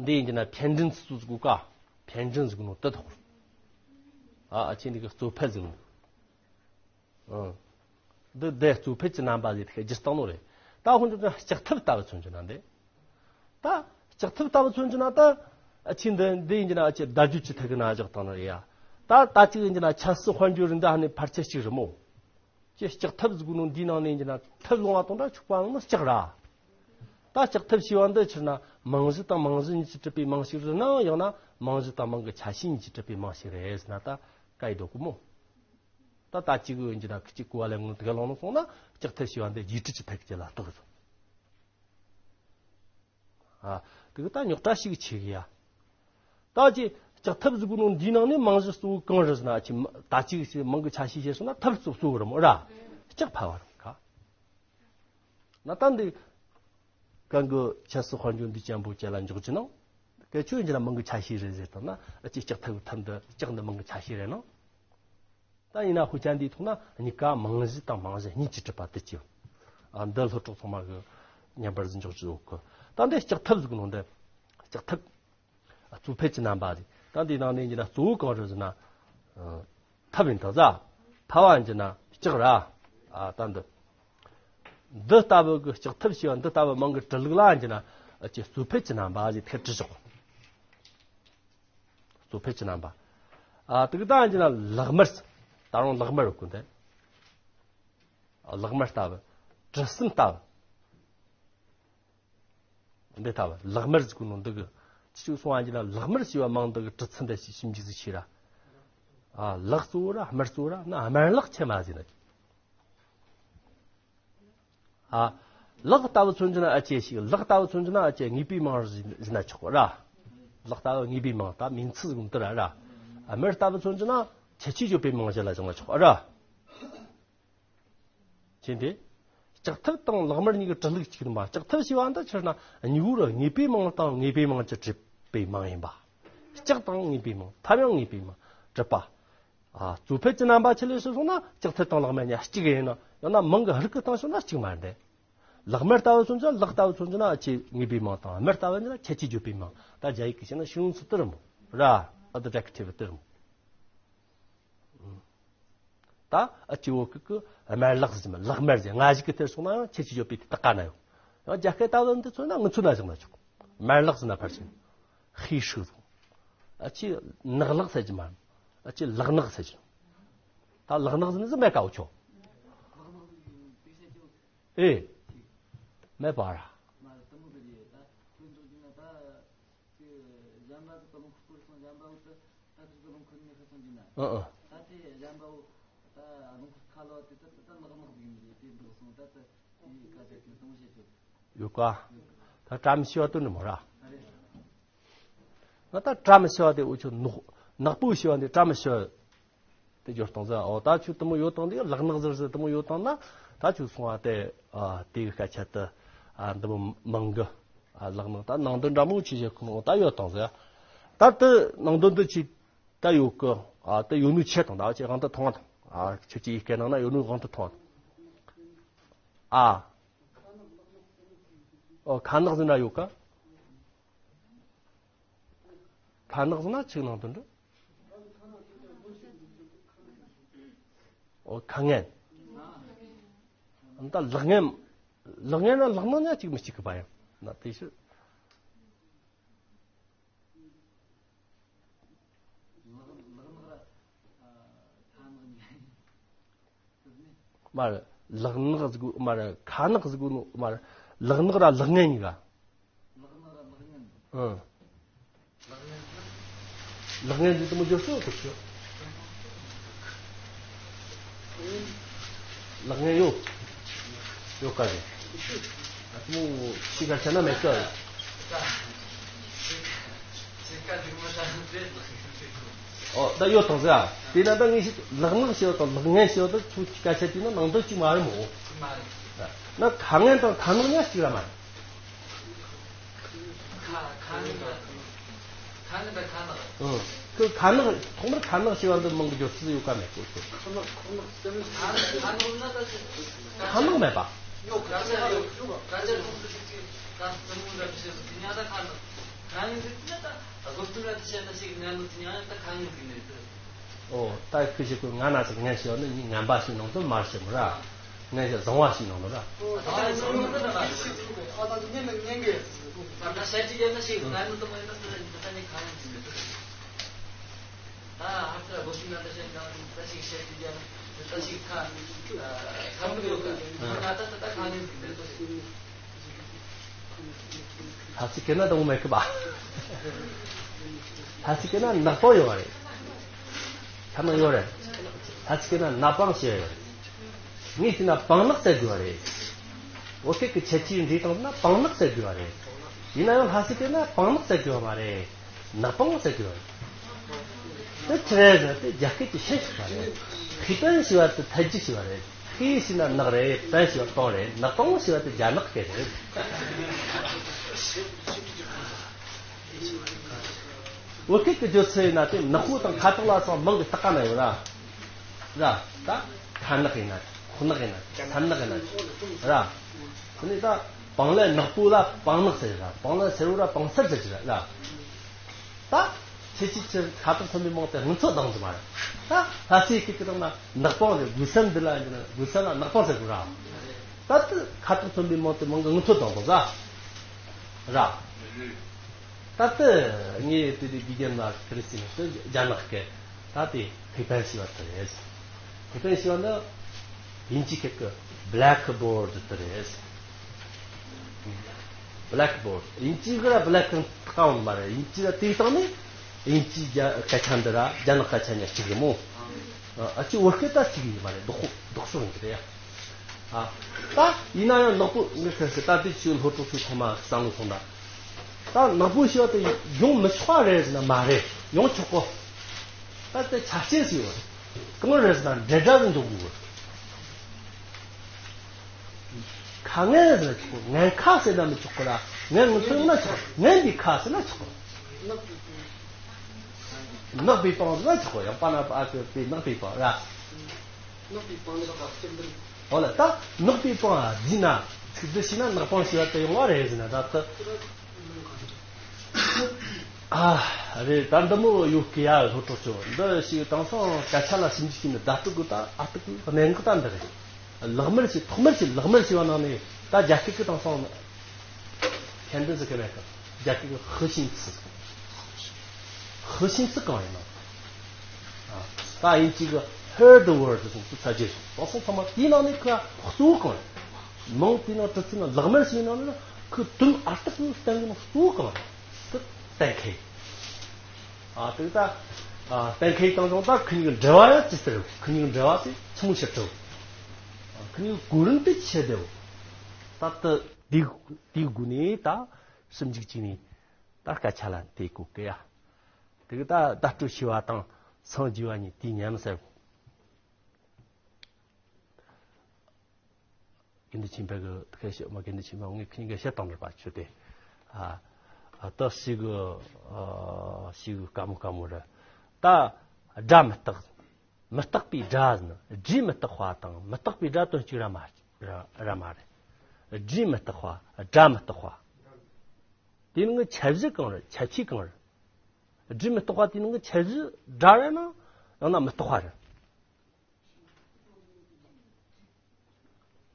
འདི་ཡིན་གྱི་ན་འཕྲལ་འཕྲིན་ཚུ་ཟིག་གོ་ཀ་འཕྲལ་འཕྲིན་ཟིག་ནོ་དེ་ཐོག་ཨ་ཨ་ཅི་འདི་གི་རྩོད་འཕེན་ཟིག་ནོ། ཨང་། འདི་དེ་རྩོད་འཕེན་གྱི་རྣམ་པ་ཟེར་ཐག་བསྒྱུར་བཏང་ནོ་རེད། ད་ཁོང་ཚོ་ལྕགས་ཐབ་ལྟ་བུ་མཚོན་གྱི་ན་འདི། ད་ལྕགས་ཐབ་ལྟ་བུ་མཚོན་གྱི་ན་ད་ཨ་ཆི་འདི་འདི་ཡིན་གྱི་ན་ཨ་ཆི་བརྡ་བརྒྱུད་ཀྱི་ཐད་ཀྱི་ན་བཞག་བཏང་ནོ་རེད་ཡ། ད་ད་ཅིག་ཡིན་གྱི་ན་ཆབ་སྲིད་དཔལ་འབྱོར་རིག་མདའ་ནི་ཕལ་ཆེར་གཅིག་རེད་མོ། ཀྱི་ལྕགས་ཐབ་ཟེར་གོ་ནོ་འདིའི་ནང་ནས་ཡིན་གྱི་ན་ཐབ་ལོང་བ་དང་འདྲ་ཆུག་པའང་ནི་ལྕགས་ར། ད་ལྕགས་ཐབ་ཞེས་པ་འདི་ཕྱིར་ན་རྨང་གཞི་དང་རྨང་གཞི་གཉིས་ཀྱིས་གྲུབ་པའི་རྨང་ཞིག་རེད་ན་ཡང་ན་རྨང་གཞི་དང་རྨང་གི་ཆ་ཤས་གཉིས་ཀྱིས་གྲུབ་པའི་རྨང་ཞིག་རེད་ཟེར་ན་ད་བཀའ་ཡི་འདུག་གི་མོ། ད་ད་ཅིག་ཡིན་གྱི་ན་ཁི་ཅིག་གོ་བ་ལེན་ངོ་དེ་ག་ལོང་ནོ་སོང་ན་ལྕགས་ཐབ་ཞེས་པ་འདི་རྒྱས་བསྡུས་ཀྱི་ཐད་ཀྱི་ལ་གཏོགས་སོང་། ཨ། དེ་གི་ད་རྙོག་དྲ་ཞིག་ཆེ་གི་ཡ། ད་ཅི་ལྕགས་ཐབ་ཟེར་གོ་ནོ་འདིའི་ནང་ནས་རྨང་གཞི་གཙོ་བོ་གང་རེད་ཟེར་ན་ཅི་ད་ཅིག་ཞིག་རྨང་གི་ཆ་ཤས་བཤད་སོང་ན་ཐབ་གཙོ་གཙོ་བོ་རེད་མོ་ར། ལྕགས་ཕལ་བ་རེད་ཁ། ན་ད་འདི་གང་གི་ཆབ་སྲིད་དཔལ་འབྱོར་འདི་ཅན་པོ་ཅན་ལ་འཇོག་རྒྱུ་ནང་སྐད་ཆོས་ཡིན་གྱི་ན་རྨང་གི་ཆ་ཤས་རེད་ཟེར་དང་ན་ཨ་ཅི་ལྕགས་ཐབ་གི་ཐབ་འདི་ལྕགས་འདི་རྨང་གི་ཆ་ཤས་རེད་ནོ། ད་ཡིན་ན་དཔེ་ཆ་འདིའི་ཐོག་ན་གཉིས་ཀ་རྨང་གཞི་དང་རྨང་གཞི་གཉིས་ཀྱིས་གྲུབ་པ་དེ་ཅི། ཨ་འདི་སློབ་གྲོགས་ཚང་མ་གི་ཉན་པར་ཟིན་འཇོག་ཅིག་ཡོད་གི། ད་འདི་ལྕགས་ཐབ་ཟེར་གི་ནོ་འདི། ལྕགས་ཐབ། ཨ་རྩོད་འཕེན་གྱི་རྣམ་པ་རེད། ད་འདིའི་ནང་ནས་ཡིན་ན་གཙོ་བོ་གང་རེད་ཟེར་ན། ཨ་ཐབ་ཡིན་ད་ཟ། ཕལ་བ་ཡིན་གྱི་ན་ལྕགས་ར། ཨ་ད་འདི། འདི་ལྟ་བུ་གི་ལྕགས་ཐབ་ཞེས་པ་འདི་ལྟ་བུ་རྨང་གི་གྲུ་ལུགས་ལ་ཡིན་གྱི་ན་ཨ་ཅི་རྩོད་འཕེན་གྱི་རྣམ་པ་ཞེས་ཐད་བྲིས་ཆོག་རྩོད་འཕེན་གྱི་རྣམ་པ། ཨ་དེ་གི་ད་ཡིན་ན་ལག་དམར། ད་རུང་ལག་དམར་ཡོད་གོ་འདི། ལག་དམར་ལྟ་བུ། གྲུ་གསུམ་ལྟ་བུ། འདི་ལྟ་བུ་ལག་དམར་ཟེར་གོ་ནོ་འདི་གི་ཅི་ཞིག་གསུང་བ་ཡིན་ན་ལག་དམར་ཞེས་པ་མིང་འདི་གི་གྲུ་ཚུལ་འདི་ཞིག་ཞིབ་འཇུག་ཟིག་བྱས་ར། ཨ་ལག་གཙོ་བོ་ར་དམར་གཙོ་བོ་ར་ན་དམར་ལག་ཆེ་མ་ཟེར་ན། ཨ། ལག་ལྟ་བུ་མཚོན་གྱི་ན་ཨ་ཅེ་ཞིག་ལག་ལྟ་བུ་མཚོན་གྱི་ན་ཨ་ཅེ་ངེས་པའི་མིང་ཟེར་ན་ཆོག་ར། ལག་ལྟ་བུ་ངེས་པའི་མིང་ད་མིང་ཚིག་ཟིག་འདི་ར་ར། ཨ་དམར་ལྟ་བུ་མཚོན་གྱི་ན་ཁྱད་ཆོས་བརྗོད་པའི་མིང་ཞིག་ལ་བྱུང་ན་ཆོག་ར། ཅེ་འདི། ལྕགས་ཐབ་དང་ལག་དམར་གཉིས་ཀྱི་གྲུ་ལུགས་གཅིག་ཡིན་པ། ལྕགས་ཐབ་ཞེས་པ་འདི་ཕྱིར་ན་གཉིས་པོ་ར་ངེས་པའི་མིང་དང་ངེས་པའི་མིང་གྱིས་གྲུབ་པའི་མིང་ཡིན་པ། ལྕགས་དང་ངེས་པའི་མིང་ཐབ་ཡང་ངེས་པའི་མིང་གྲུབ་པ། ཨ་རྩོད་འཕེན་གྱི་རྣམ་པ་ཆི་ལས་ཞེས་སོང་ན་ལྕགས་ཐབ་དང་ལག་དམར་གཉིས་གཅིག་ཡིན་ན་ཡང་ན་མིང་གི་རིགས་ཀྱི་སྟེང་ཞོག་ན་གཅིག་མ་རེད། ལག་དམར་ལྟ་བུ་མཚོན་ན་ལག་ལྟ་བུ་མཚོན་ན་ཨ་ཅེ་ངེས་པའི་མིང་དང་དམར་ལྟ་བུ་ཡིན་ན་ཁྱད་ཆོས་བརྗོད་པའི་མིང་། ད་རྒྱ་ཡིག་གི་བཤད་ན་形容词་དེ་རེད་མོ་ར། adjective་དེ་རེད་མོ། ད་ཨ་ཅེ་བོ་ཀི་ཀི་དམར་ལག་ཟེར་མ་ལག་དམར་ཟེར་ང་ཞིག་གི་དེར་སོང་ན་ཡང་ཁྱད་ཆོས་བརྗོད་པའི་དེ་དག་ག་ན་ཡོད། ཡང་རྒྱ་སྐད་ལྟ་བུ་འདི་མཚོན་ན་ངུ་ཚོད་ན་བཞག་ན་ཆོག་དམར་ལག་ཟེར་ན་ཕལ་ཆེར་ཧི་ཧྲུ་ཟེར། ཨ་ཅེ་ནག་ལག་ཟེར་གྱི་མ་རེད། ཨ་ཅེ་ལག་ནག་ཟེར་གྱི། ད་ལག་ནག་ཟེར་ནི་ཟེར་མེད་ཀ་འུ་ཆོ། ཨེ། མེད་པ་ར། ཨ་ཨ། ཡོད་ཀ། ད་བཀྲ་མི་ཤིས་པ་དོན་ནི་མོ་ར། ང་ད་བཀྲ་མི་ཤིས་པ་དེ་འུ་ཆོ་ནག་ནག་པོ་ཤིས་པ་འདི་བཀྲ་མི་ཤིས་པ་དེ་སྦྱོར་སྟངས་ཟེར། འོ་ད་ཁྱོད་དེ་མོ་ཡོད་དང་དེ་ལག་ནག་ཟེར་ཟེར་དེ་མོ་ཡོད་དང་ན་ད་ཁྱོད་སོང་བ་དེ་ཨ་དེ་གི་སྐད་ཆ་དེ་ཨ་འདི་མོ་མང་གི་ཨ་ལག་ནག་ད་ནང་དོན་འདྲ་མོ་ཆི་བྱེད་ཁོ་ནོ་ད་ཡོད་དང་ཟེར། ད་དེ་ནང་དོན་དེ་ཆི་ད་ཡོད་གི། ཨ་ད་ཡོད་ནུས་ཆེ་དང་ད་ཁྱེད་གང་དུ་མཐོང་བ་དང་། ཨ་ཁྱོད་ཀྱི་ཡི་གེ་ནང་ན་ཡོད་ནུས་གང་དུ་མཐོང་བ་དང་། ཨ། ཨོ་ཁ་ནག་ཟེར་ན་ཡོད་ག། ཁ་ནག་ཟེར་ན་ཆིག་ནང་དུ་འདུག་ཨོ་ཁ་ངན། ད་ལག་ངན། ལག་ངན་ན་ལག་ནག་ཉག་གཅིག་མི་གཅིག་གི་པ་ཡང་ན་དེ་ཕྱིར། མར་ལག་ནག་ཟིག་མར་ཁ་ནག་ཟིག་མར་ལག་ནག་ར་ལག་ངན་གཉིས་ཀ། ཨང་། ལག་ངན་འདི་དུ་མོ་འབྱོར་སོ་ཐུབ་ཤོག་ལག་ངན་ཡོད། ཡོད་ཀ་རེད། ད་དུ་མོ་ཤི་ཁ་ཆ་ན་མེད་ཀ། ཨོ་ད་ཡོད་དང་ཟེར་ཨ། དེ་ན་ད་ངས་ཤི་ལག་ངན་ཤི་བ་དང་ལག་ངན་ཤི་བ་དང་ཁྱོད་ཤི་ཁ་ཆ་དེ་ན་ནང་དོན་གཅིག་མ་རེད་མོ། ན་ཁ་ངན་དང་ཁ་ནག་ཉག་གཅིག་ར་མ་རེད། ཁ་ཁ་ནག་ཁ་ནག་ཁ་ནག་ཨང་། ཁོས་ཁ་ནག་ཐོག་མར་ཁ་ནག་ཞེས་པ་འདི་མང་གི་སྦྱོར་ཚུལ་ཡོད་ཀ་མེད་གོ་ཁོ། ཁ་ནག་ཁ་ནག་ཟེར་ཁ་ནག་ན་ད་ཅི། ཁ་ནག་མེད་པ། ཡོད་ཁ་ཆ་ཡོད་ཁ་ཆ་ཁོང་ཚོ་ཅིག་ཅིག་ད་ཙམ་མོ་འདྲ་བྱེད་ཟེར་དེ་ཉག་ད་ཁ་ནག་ཁ་ནག་ཟེར་དེ་ད་སློབ་སྟོན་ར་དེ་བཤད་ན་ཞིག་ངན་ལུགས་དེ་ཉག་ད་ཁ་ནག་གི་མེད་དེ། ཨོ། ད་ཁོས་ཞིག་ཁོས་ང་ན་ཟིག་ངན་ཞེས་པ་ནི་ངན་པ་ཞིག་ནང་དུ་མར་ཞིག་མོ་ར། ངན་ཞེས་བཟང་བ་ཞིག་ནང་དུ་ར། ལྷ་སའི་སྐད་ན་དང་མེད་གི་པ། ལྷ་སའི་སྐད་ན་ནག་པང་ཡོད་པ་རེད། ཁ་ནག་ཡོད་རེད། ལྷ་སའི་སྐད་ན་ནག་པང་ཞེས་ཡོད་རེད། ངས་བལྟས་ན་པང་ནག་ཟེར་དགོས་པ་རེད། བོད་སྐད་ཀྱི་ཁྱད་ཆོས་འདྲེས་བཏང་ན་པང་ནག་ཟེར་དགོས་པ་རེད། ཡིན་ན་ཡང་ལྷ་སའི་སྐད་ན་པང་ནག་ཟེར་དགོས་པ་མ་རེད། ནག་པང་ཟེར་དགོས་པ་རེད། དེ་ཆི་རེད་ཟེར་ན་དེ་རྒྱ་སྐད་ཀྱི་ཤན་ཞིག་པ་རེད། ཧི་པན་ཞེས་པ་དེ་ཐལ་འགྱུར་ཞེས་པ་རེད། ཧི་ཞེས་ན་ནག་རེད། པན་ཞེས་པ་པང་རེད། ནག་པང་ཞེས་པ་དེ་རྒྱ་ནག་སྐད་རེད། བོད་སྐད་ཀྱི་བརྗོད་ཚུལ་ཡིན་ན་དེ་ནག་པོ་དང་ཁ་དོག་ལ་སོགས་མིང་གི་རྟགས་ཀ་ན་ཡོད་ར། ར། ད་ཁ་ནག་ཡིན་ན་ཁུ་ནག་ཡིན་ན་སེར་ནག་ཡིན་ན་ར། དེ་ནས་ད་པང་ལས་ནག་པོ་ལ་པང་ནག་ཟེར་ར། པང་ལས་སེར་པོ་ལ་པང་སེར་ཟེར་གྱི་ར། ད་ཁྱེད་ཀྱིས་ཁྱེད་ཁ་དོག་མཐོན་པོའི་མིང་དེ་ངུ་ཚོད་ལྡང་གི་མ་རེད། ད་ལྷ་སའི་སྐད་ཀྱི་སྟེང་ན་ནག་པང་རེད། དགུ་སེམས་འདི་ལ་ཡིན་ན་དགུ་སེམས་ལ་ནག་པང་ཟེར་དགོས་ར། ད་དེ་ཁ་དོག་མཐོན་པོའི་མིང་དེ་མང་གི་ངུ་ཚོད་ལྡང་དགོས་ཟ་ར། ད་ལྟ་ངས་དེ་དུས་དགེ་རྒན་ལ་ཁ་རི་སི་ནས་རྒྱ་ནག་སྐད་ད་དེ་ཧི་པན་ཞེས་པ་དེ་རེད། ཧི་པན་ཞེས་པ་ནི་དབྱིན་ཇིའི་སྐད་ཀྱི་བྷི་ལེག་བྷོར་ཌི་དེ་རེད། བྷི་ལེག་བྷོར་ཌི་དབྱིན་ཇིའི་གི་ར་བྷི་ལེག་གི་དཀའ་བ་མ་རེད། དབྱིན་ཇི་ལ་དེའི་སྟེང་ནས་དབྱིན་ཇིའི་རྒྱ་སྐད་ཆ་འདི་ར་རྒྱ་ནག་སྐད་ཆ་གཉིས་གཅིག་རེད་མོ། ཨ་ཅི་བོད་སྐད་ད་གཅིག་ཡིན་མ་རེད། ལྡོག་ལྡོག་ཕྱོགས་ཡིན་གི་རེད་ཡ། ཨ། ད་ཡིན་ན་ཡང་ནག་པོ་ངས་ཁ་ཤས་ད་དེ་ཆུ་ལྷོ་ཕྱོགས་ཆུ་ཐོག་མ་བསམ་བློ་ཐོངས་ད། ད་ནག་པོ་ཞེས་པ་དེ་ཡོང་མི་ཆོག་པ་རེད་ཟེར་ན་མ་རེད། ཡོང་ཆོག་གོ། ད་དེ་ཆ་རྐྱེན་ཞིག་ཡོད་རེད། གང་རེད་ཟེར་ན་འབྲེལ་སྒྲ་ཟིག་འཇོག་དགོས་གོ། ཁ་ངན་ཟེར་ན་ཆོག་གོ། ངན་ཁ་ཟེར་ན་མི་ཆོག་གོ་ར། ངན་ངུ་ཚོད་ན་ཆོག་ངན་པའི་ཁ་ཟེར་ན་ཆོག་གོ། ནག་པའི་པང་ཟེར་ན་ཆོག་གོ། ཡང་པ་ན་པ་ཨ་ཀི་པའི་ནག་པའི་པང་ར། ནག་པའི་པང་ནི་ཁ་སྐྱེ་འདི། ཨོ་ལ་ད་ནག་པའི་པང་ཨ་བརྫིས་ན་ཚིག་འདི་ཤེས་ན་ནག་པང་ཞེས་པ་དེ་ཡོང་བ་རེད་ཟེར་ན་ད་ད། ཨ་རེད། ད་འདི་མོ་ཡོད་ཀི་ཡ། ལྷོ་ཕྱོགས་ཆུ་འདི་ཞིག་དེང་སང་སྐད་ཆ་ལ་ཞིབ་འཇུག་བྱས་ནས་བརྡ་སྤྲོད་དགོས། ད་ཨ་ཏི་ཀི་གནད་འགག་ད་འདི་རེད། ལག་དམར་ཞིག་ཐོག་མར་ཞིག་ལག་དམར་ཞེས་པ་ནང་ནས་ད་རྒྱ་སྐད་ཀྱི་དེང་སང་ཁྱད་འདི་ཟེར་གི་མེད་གི། རྒྱ་སྐད་ཀྱི་核心词། 核心词 གང་ཡིན་ནམ། ད་དབྱིན་ཇི་གི་heard the word ཟེར་སོང་ཚུལ་ཚ་རྒྱས་སོང་། དེང་སང་ཚང་མ་དེའི་ནང་ནས་ཁོ་གཙོ་བོ་གང་ཡིན། མང་དེའི་ནང་གྲུབ་ཚུལ་ནང་ལག་དམར་ཞིག་ནང་ནས་ཁོ་དོན་ཨ་རྟག་གི་བསྟན་གི་ནང་གཙོ་བོ་གང་ཡིན། དེ་གཏན་འཁེལ། ཨ་དེ་ད་གཏན་འཁེལ་བཏང་བྱུང་། ད་ཁོ་གཉིས་ཀྱི་འབྲེལ་བ་ཡང་ཇི་ལྟར་ཡོད། ཁོ་གཉིས་ཀྱི་འབྲེལ་བ་དེ་ཆི་མོ་ཞིག་གྲུབ། ཁོ་གཉིས་ཀྱི་གོ་རིམ་དེ་ཆི་ལྟར་ཡོད། ད་ལྟ་དེའི་དེའི་སྒོ་ནས་ད་ཞིབ་འཇུག་བྱས་ནས། ད་སྐད་ཆ་ལ་དེ་གོ་གི་ཡ། དེ་གི་ད་བརྡ་སྤྲོད་བྱས་པ་དང་སངས་རྒྱས་པ་གཉིས་དུས་མཉམ་ཟེར། དགེ་འདུན་ཆོས་འཕེལ་གི་ཁ་ཤས་མ། དགེ་འདུན་ཆོས་འཕེལ་ངས་ཁྱེད་གཉིས་ཀ་བཤད་བཏང་ནས་པ་ཆུ་དེ། ཨ་ཨ་ད་ཞིག་གི་ཨ་ཞིག་གི་དཀའ་མོ་དཀའ་མོ་རེད། ད་སྒྲ་མི་རྟག་མི་རྟག་པའི་སྒྲ་ཟེར་ན་སྒྲས་མི་རྟག་པ་དང་མི་རྟག་པའི་སྒྲ་དོན་གཅིག་ར་མ་ར་ར་མ་རེད། སྒྲས་མི་རྟག་པ། སྒྲ་མི་རྟག་པ། དེ་ནི་ཁྱད་གཞི་གང་རེད། ཁྱད་ཆོས་གང་རེད། སྒྲས་མི་རྟག་པ་དེ་ནི་ཁྱད་གཞི་སྒྲ་རེད་ན་ཡང་ན་མི་རྟག་པ་རེད།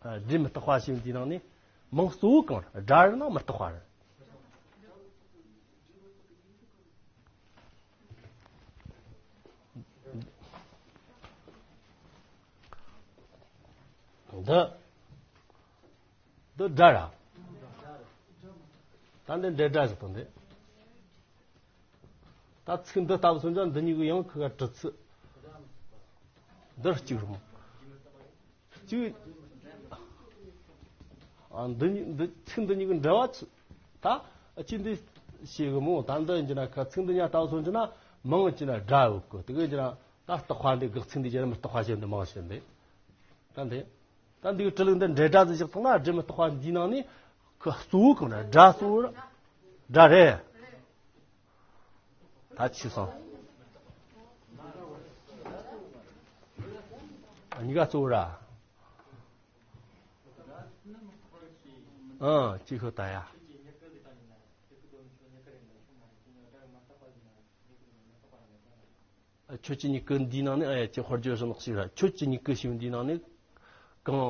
སྒྲ་མི་རྟག་པ་ཞེས་པ་འདིའི་ནང་ནས་མིང་གཙོ་བོ་གང་རེད། སྒྲ་རེད་ན་མི་རྟག་པ་རེད། འདི། འདི་སྒྲ་ར། ད་འདི་འབྲེལ་སྒྲ་ཟེར་དང་འདི། ད་ཚིག་འདི་ལྟ་བུ་སོང་ཙང་འདི་གཉིས་ཀྱི་ཡང་ཁུ་ག་གྲུ་ཚུ། འདི་གཅིག་རུང་། གཅིག་ཨ། འདི་གཉིས་འདི་ཚིག་འདི་གཉིས་ཀྱི་འབྲེལ་བ་ཚུ། ད་ཅི་འདི་ཤེས་གི་མོ། ད་འདི་ཡིན་གྱི་ན་ཁ་ཚིག་འདི་གཉིས་ལྟ་བུ་སོང་གྱི་ན་མིང་གྱི་ན་སྒྲ་ཡོད་གི། དེ་གི་གྱི་ན་ད་རྟག་པ་འདི་དགག་ཚིག་འདི་གྱི་ན་མི་རྟག་པ་ཞེས་འདི་མང་ཞེས་འདི། ད་འདི། ད་འདི་གི་གྲུ་ལུགས་འདི་འབྲེལ་སྒྲ་ཟེར་བཞག་ཐོག་ན་སྒྲ་མི་རྟག་པ་འདིའི་ནང་ནས་ཁུ་གཙོ་བོ་གང་རེད། སྒྲ་གཙོ་བོ་རེད། སྒྲ་རེད། ད་ཆི་སོང་། གཉིས་ཀ་གཙོ་བོ་ར། ཨང་། གཅིག་ཤོད་ད་ཡ། ཁྱོད་ཀྱི་མྱུ་གུ་འདིའི་ནང་ནས། ཨ་ཡ། ཁྱོད་དཔེར་བརྗོད་བཟོ་ནོ་ཞིག་ར། ཁྱོད་ཀྱི་མྱུ་གུ་ཞེས་པ་འདིའི་ནང་ནས་གང་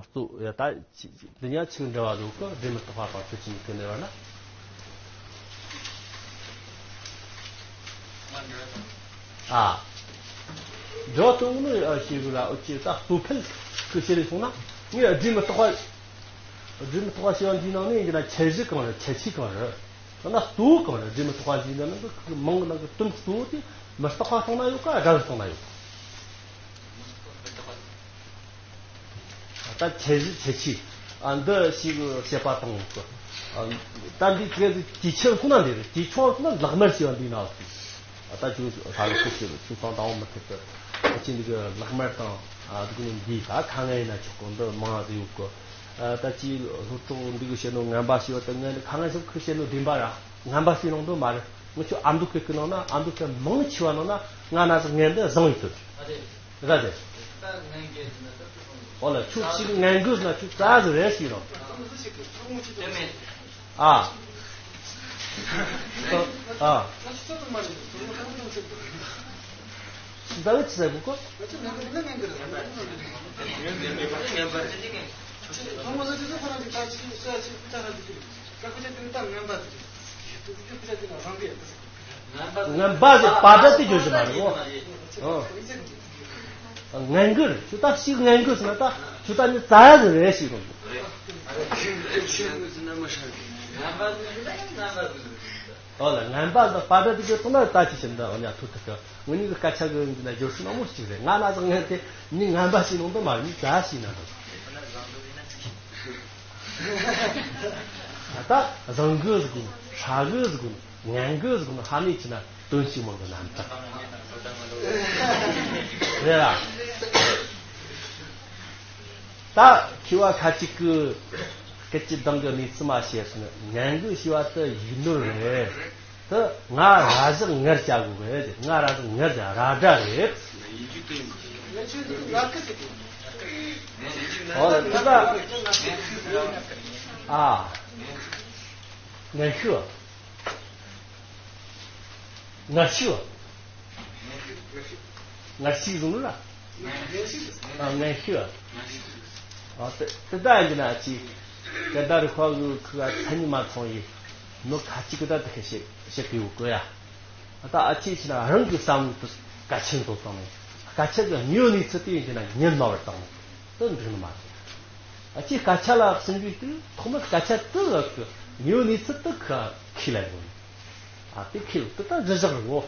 གཙོ་ཡ། ད་ཅི་ཅི་འདི་ཉག་ཆིག་འབྲེལ་བ་འདུག་གི། སྒྲ་མི་རྟག་པ་དང་ཁྱོད་ཀྱི་མྱུ་གུ་འབྲེལ་བ་ན། ཨ། འབྲེལ་བ་གཙོ་བོ་ནི་ཨ་ཞེས་གི་ར། འོ་ཅི་ད་གཙོ་ཕལ་གི་ཞེས་ལས་སོང་ན། ངས་སྒྲ་མི་རྟག་པ། སྒྲ་མི་རྟག་པ་ཞེས་པ་འདིའི་ནང་ནས་ཡིན་ན་ཁྱད་གཞི་གང་རེད། ཁྱད་ཆོས་གང་རེད། ད་ན་གཙོ་བོ་གང་རེད། སྒྲ་མི་རྟག་པ་འདིའི་ནང་ནས་མིང་གི་ནང་གི་དོན་གཙོ་བོ་དེ་མི་རྟག་པ་སྟེང་ན་ཡོད་ག་སྒྲ་གི་སྟེང་ན་ཡོད་ག་ད་ཁྱད་གཞི་ཁྱད་ཆོས། ཨ། འདི་ཞིག་བཤད་པ་དང་། ཨ། ད་འདི་གལ་སྲིད་དེ་ཆེན་སོང་ན་འདི་རེད། དེ་ཆུང་སོང་ན་ལག་དམར་ཞེས་པ་འདི་ན། ཨ། ད་ཅུང་ཧྲ་གི་ཁུག་ཞེས་ཆུང་སང་དང་བོ་མི་ཐུབ་ཀི། ཨ། ཅི་འདི་གི་ལག་དམར་དང་། ཨ། འདི་གི་འདི་ད་ཁ་ངན་ཡིན་ན་ཆོག་གི། འདི་མང་ཟིག་ཡོད་གི། ཨ། ད་ཅི་སློབ་གྲོགས་འདི་གི་བཤད་ནོ་ངན་པ་ཞེས་པ་དེ་ངན་ནི་ཁ་ངན་སོང་ཁུ་བཤད་ནོ་བདེན་པ་ར། ངན་པ་ཞིག་ནང་དུ་མ་རེད། ངི་ཆོ་ཨ་མདོ་སྐད་ཀྱི་ནང་ན། ཨ་མདོ་སྐད་མང་ཆེ་བ་ནང་ན་ང་ན་ཟིག་ངན་འདི་བཟང་ཡིན་དུ། རེད་དེ། ཨོ་ལ། ཁྱོད་ཅིག་ངན་གི་ཟེར་ན་ཁྱོད་རྩ་ཟིག་རེད་ཞིག་རང་། ཨ། ཨ། ཟླ་བའི་ཚེ་ཟེར་གོ། ངན་པ་ཟེར་པ་སྒྲ་དེ་བརྗོད་བཞིན་པ་རེད་གོ། ཨོ། ངན་གི་རེད། ཁྱོད་ད་ཞིག་ངན་གི་ཟེར་ན་ད་ཁྱོད་ད་ནི་རྩ་ཡ་ཟིག་རེད་ཞིག་རང་། ཨོ་ལ། ངན་པ་དང་པ་ཏྲ་དེ་གི་ཐོག་ན་ད་ཅི་ཞིག་འདི་ཨོ་ཉ་ཐུག་ཐུག་གི། ངུ་གཉིས་ཀྱི་སྐད་ཆ་གི་འདི་ན་སྦྱོར་ཚུལ་ནང་མོ་གཅིག་རེད། ང་ན་ཟིག་ངན་དེ་ནི་ངན་པ་ཞིག་ནང་དུ་མ་རེད། ནི་ད་ཞིག་ན་འདུག་ད་བཟང་གི་ཟིག་གོ། ཧྲ་གི་ཟིག་གོ། ངན་གི་ཟིག་གོ། ཧ་ནི་ཆི་ན་དོན་གཅིག་མང་གི་རྣམ་གྲངས་རེད་ལ། ད་མཁས་པ་ཁ་ཅིག་གིས་སྐད་ཅིག་གདངས་ཀྱི་གནས་ཚུལ་མ་བཤད་སོང་ན། ངན་གི་ཞེས་པ་དེ་ཡིག་ནོར་རེད། དེ་ང་ར་བཞག་ངར་བྱ་དགོས་རེད། ང་ར་བཞག་ངར་བྱ་ར་སྒྲ་རེད། ཨོ་ལ། དེ་ད། ཨ། ངན་ཤུགས། ངར་ཤུགས། ངར་ཤུགས་བཟུང་ལ། ཨ། ངན་ཤུགས། ཨ། དེ་དེ་ད་ཡིན་ན་ཅི། དེ་ད་རི་ཁ་གི་ཁུ་ག་མཚན་ཉིད་མ་ཚང་ཡིན་ནོ། ཁ་ཅིག་གི་ད་དེ་ཤེས་ཤེས་གི་ཡོད་གོ་ཡ། ད་ཨ་ཅེ་ཆི་ན་རང་གི་བསམ་བློ་དེ་གལ་ཆེན་པོ་བཏང་ནས། སྐད་ཆ་གི་དངོས་ཡོད་གནས་ཚུལ་དེ་ཡིན་གྱི་ན་ཉན་མ་བར་བཏང་ནས་དེ་འགྲིག་ནི་མ་རེད། ཨ་ཅེ་སྐད་ཆ་ལ་ཟིན་རྒྱུ་དེ་ཐོག་མར་སྐད་ཆ་དེ་གི་དངོས་ཡོད་གནས་ཚུལ་དེ་ཁ་ཁས་ལེན་དགོས། ཨ། དེ་ཁས་ལེན་དེ་ད་གཞི་བཞག་རེད་གོ།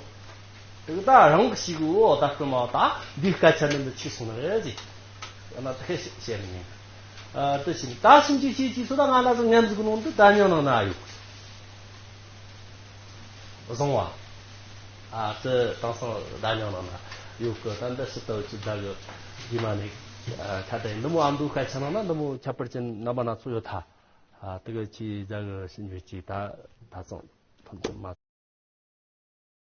དེ་ད་རང་གི་ཞིག་གི་འོ་ད་སྐུ་མ་ད་འདི་སྐད་ཆ་འདི་འདི་ཆི་སོང་ནི་རེད་ཟེར། ཨ་ན་དེ་བཤད་བཤད་ནི་ཡིན། ཨ། དེ་བཞིན་ད་སུམ་ཅུ་ཞེ་གཅིག་སོ་ད་ང་ན་ཟིག་ངན་ཟིག་ནང་དུ་ད་ཉོ་ནང་ན་ཡོད། བཟང་བ། ཨ། དེ་དེང་སང་བརྡ་རྙིང་ནང་ན་ཡོད་གི། ད་འདི་སྲིད་དུ་ཅི་བརྡ་གི་དེ་མ་ནི། ཨ། ཁ་ཏ་ཡིན་འདི་མོ་ཨ་མདོའི་སྐད་ཆ་ནང་ན་འདི་མོ་ཁྱད་པར་ཅན་རྣམ་པ་སྣ་ཚོགས་ཡོད་ཐལ། ཨ། དེ་གི་ཅི་བརྡ་གི་ཞིབ་འཇུག་ཅིག་ད་ད་ཙང་ཐོན་ཐུབ་མ།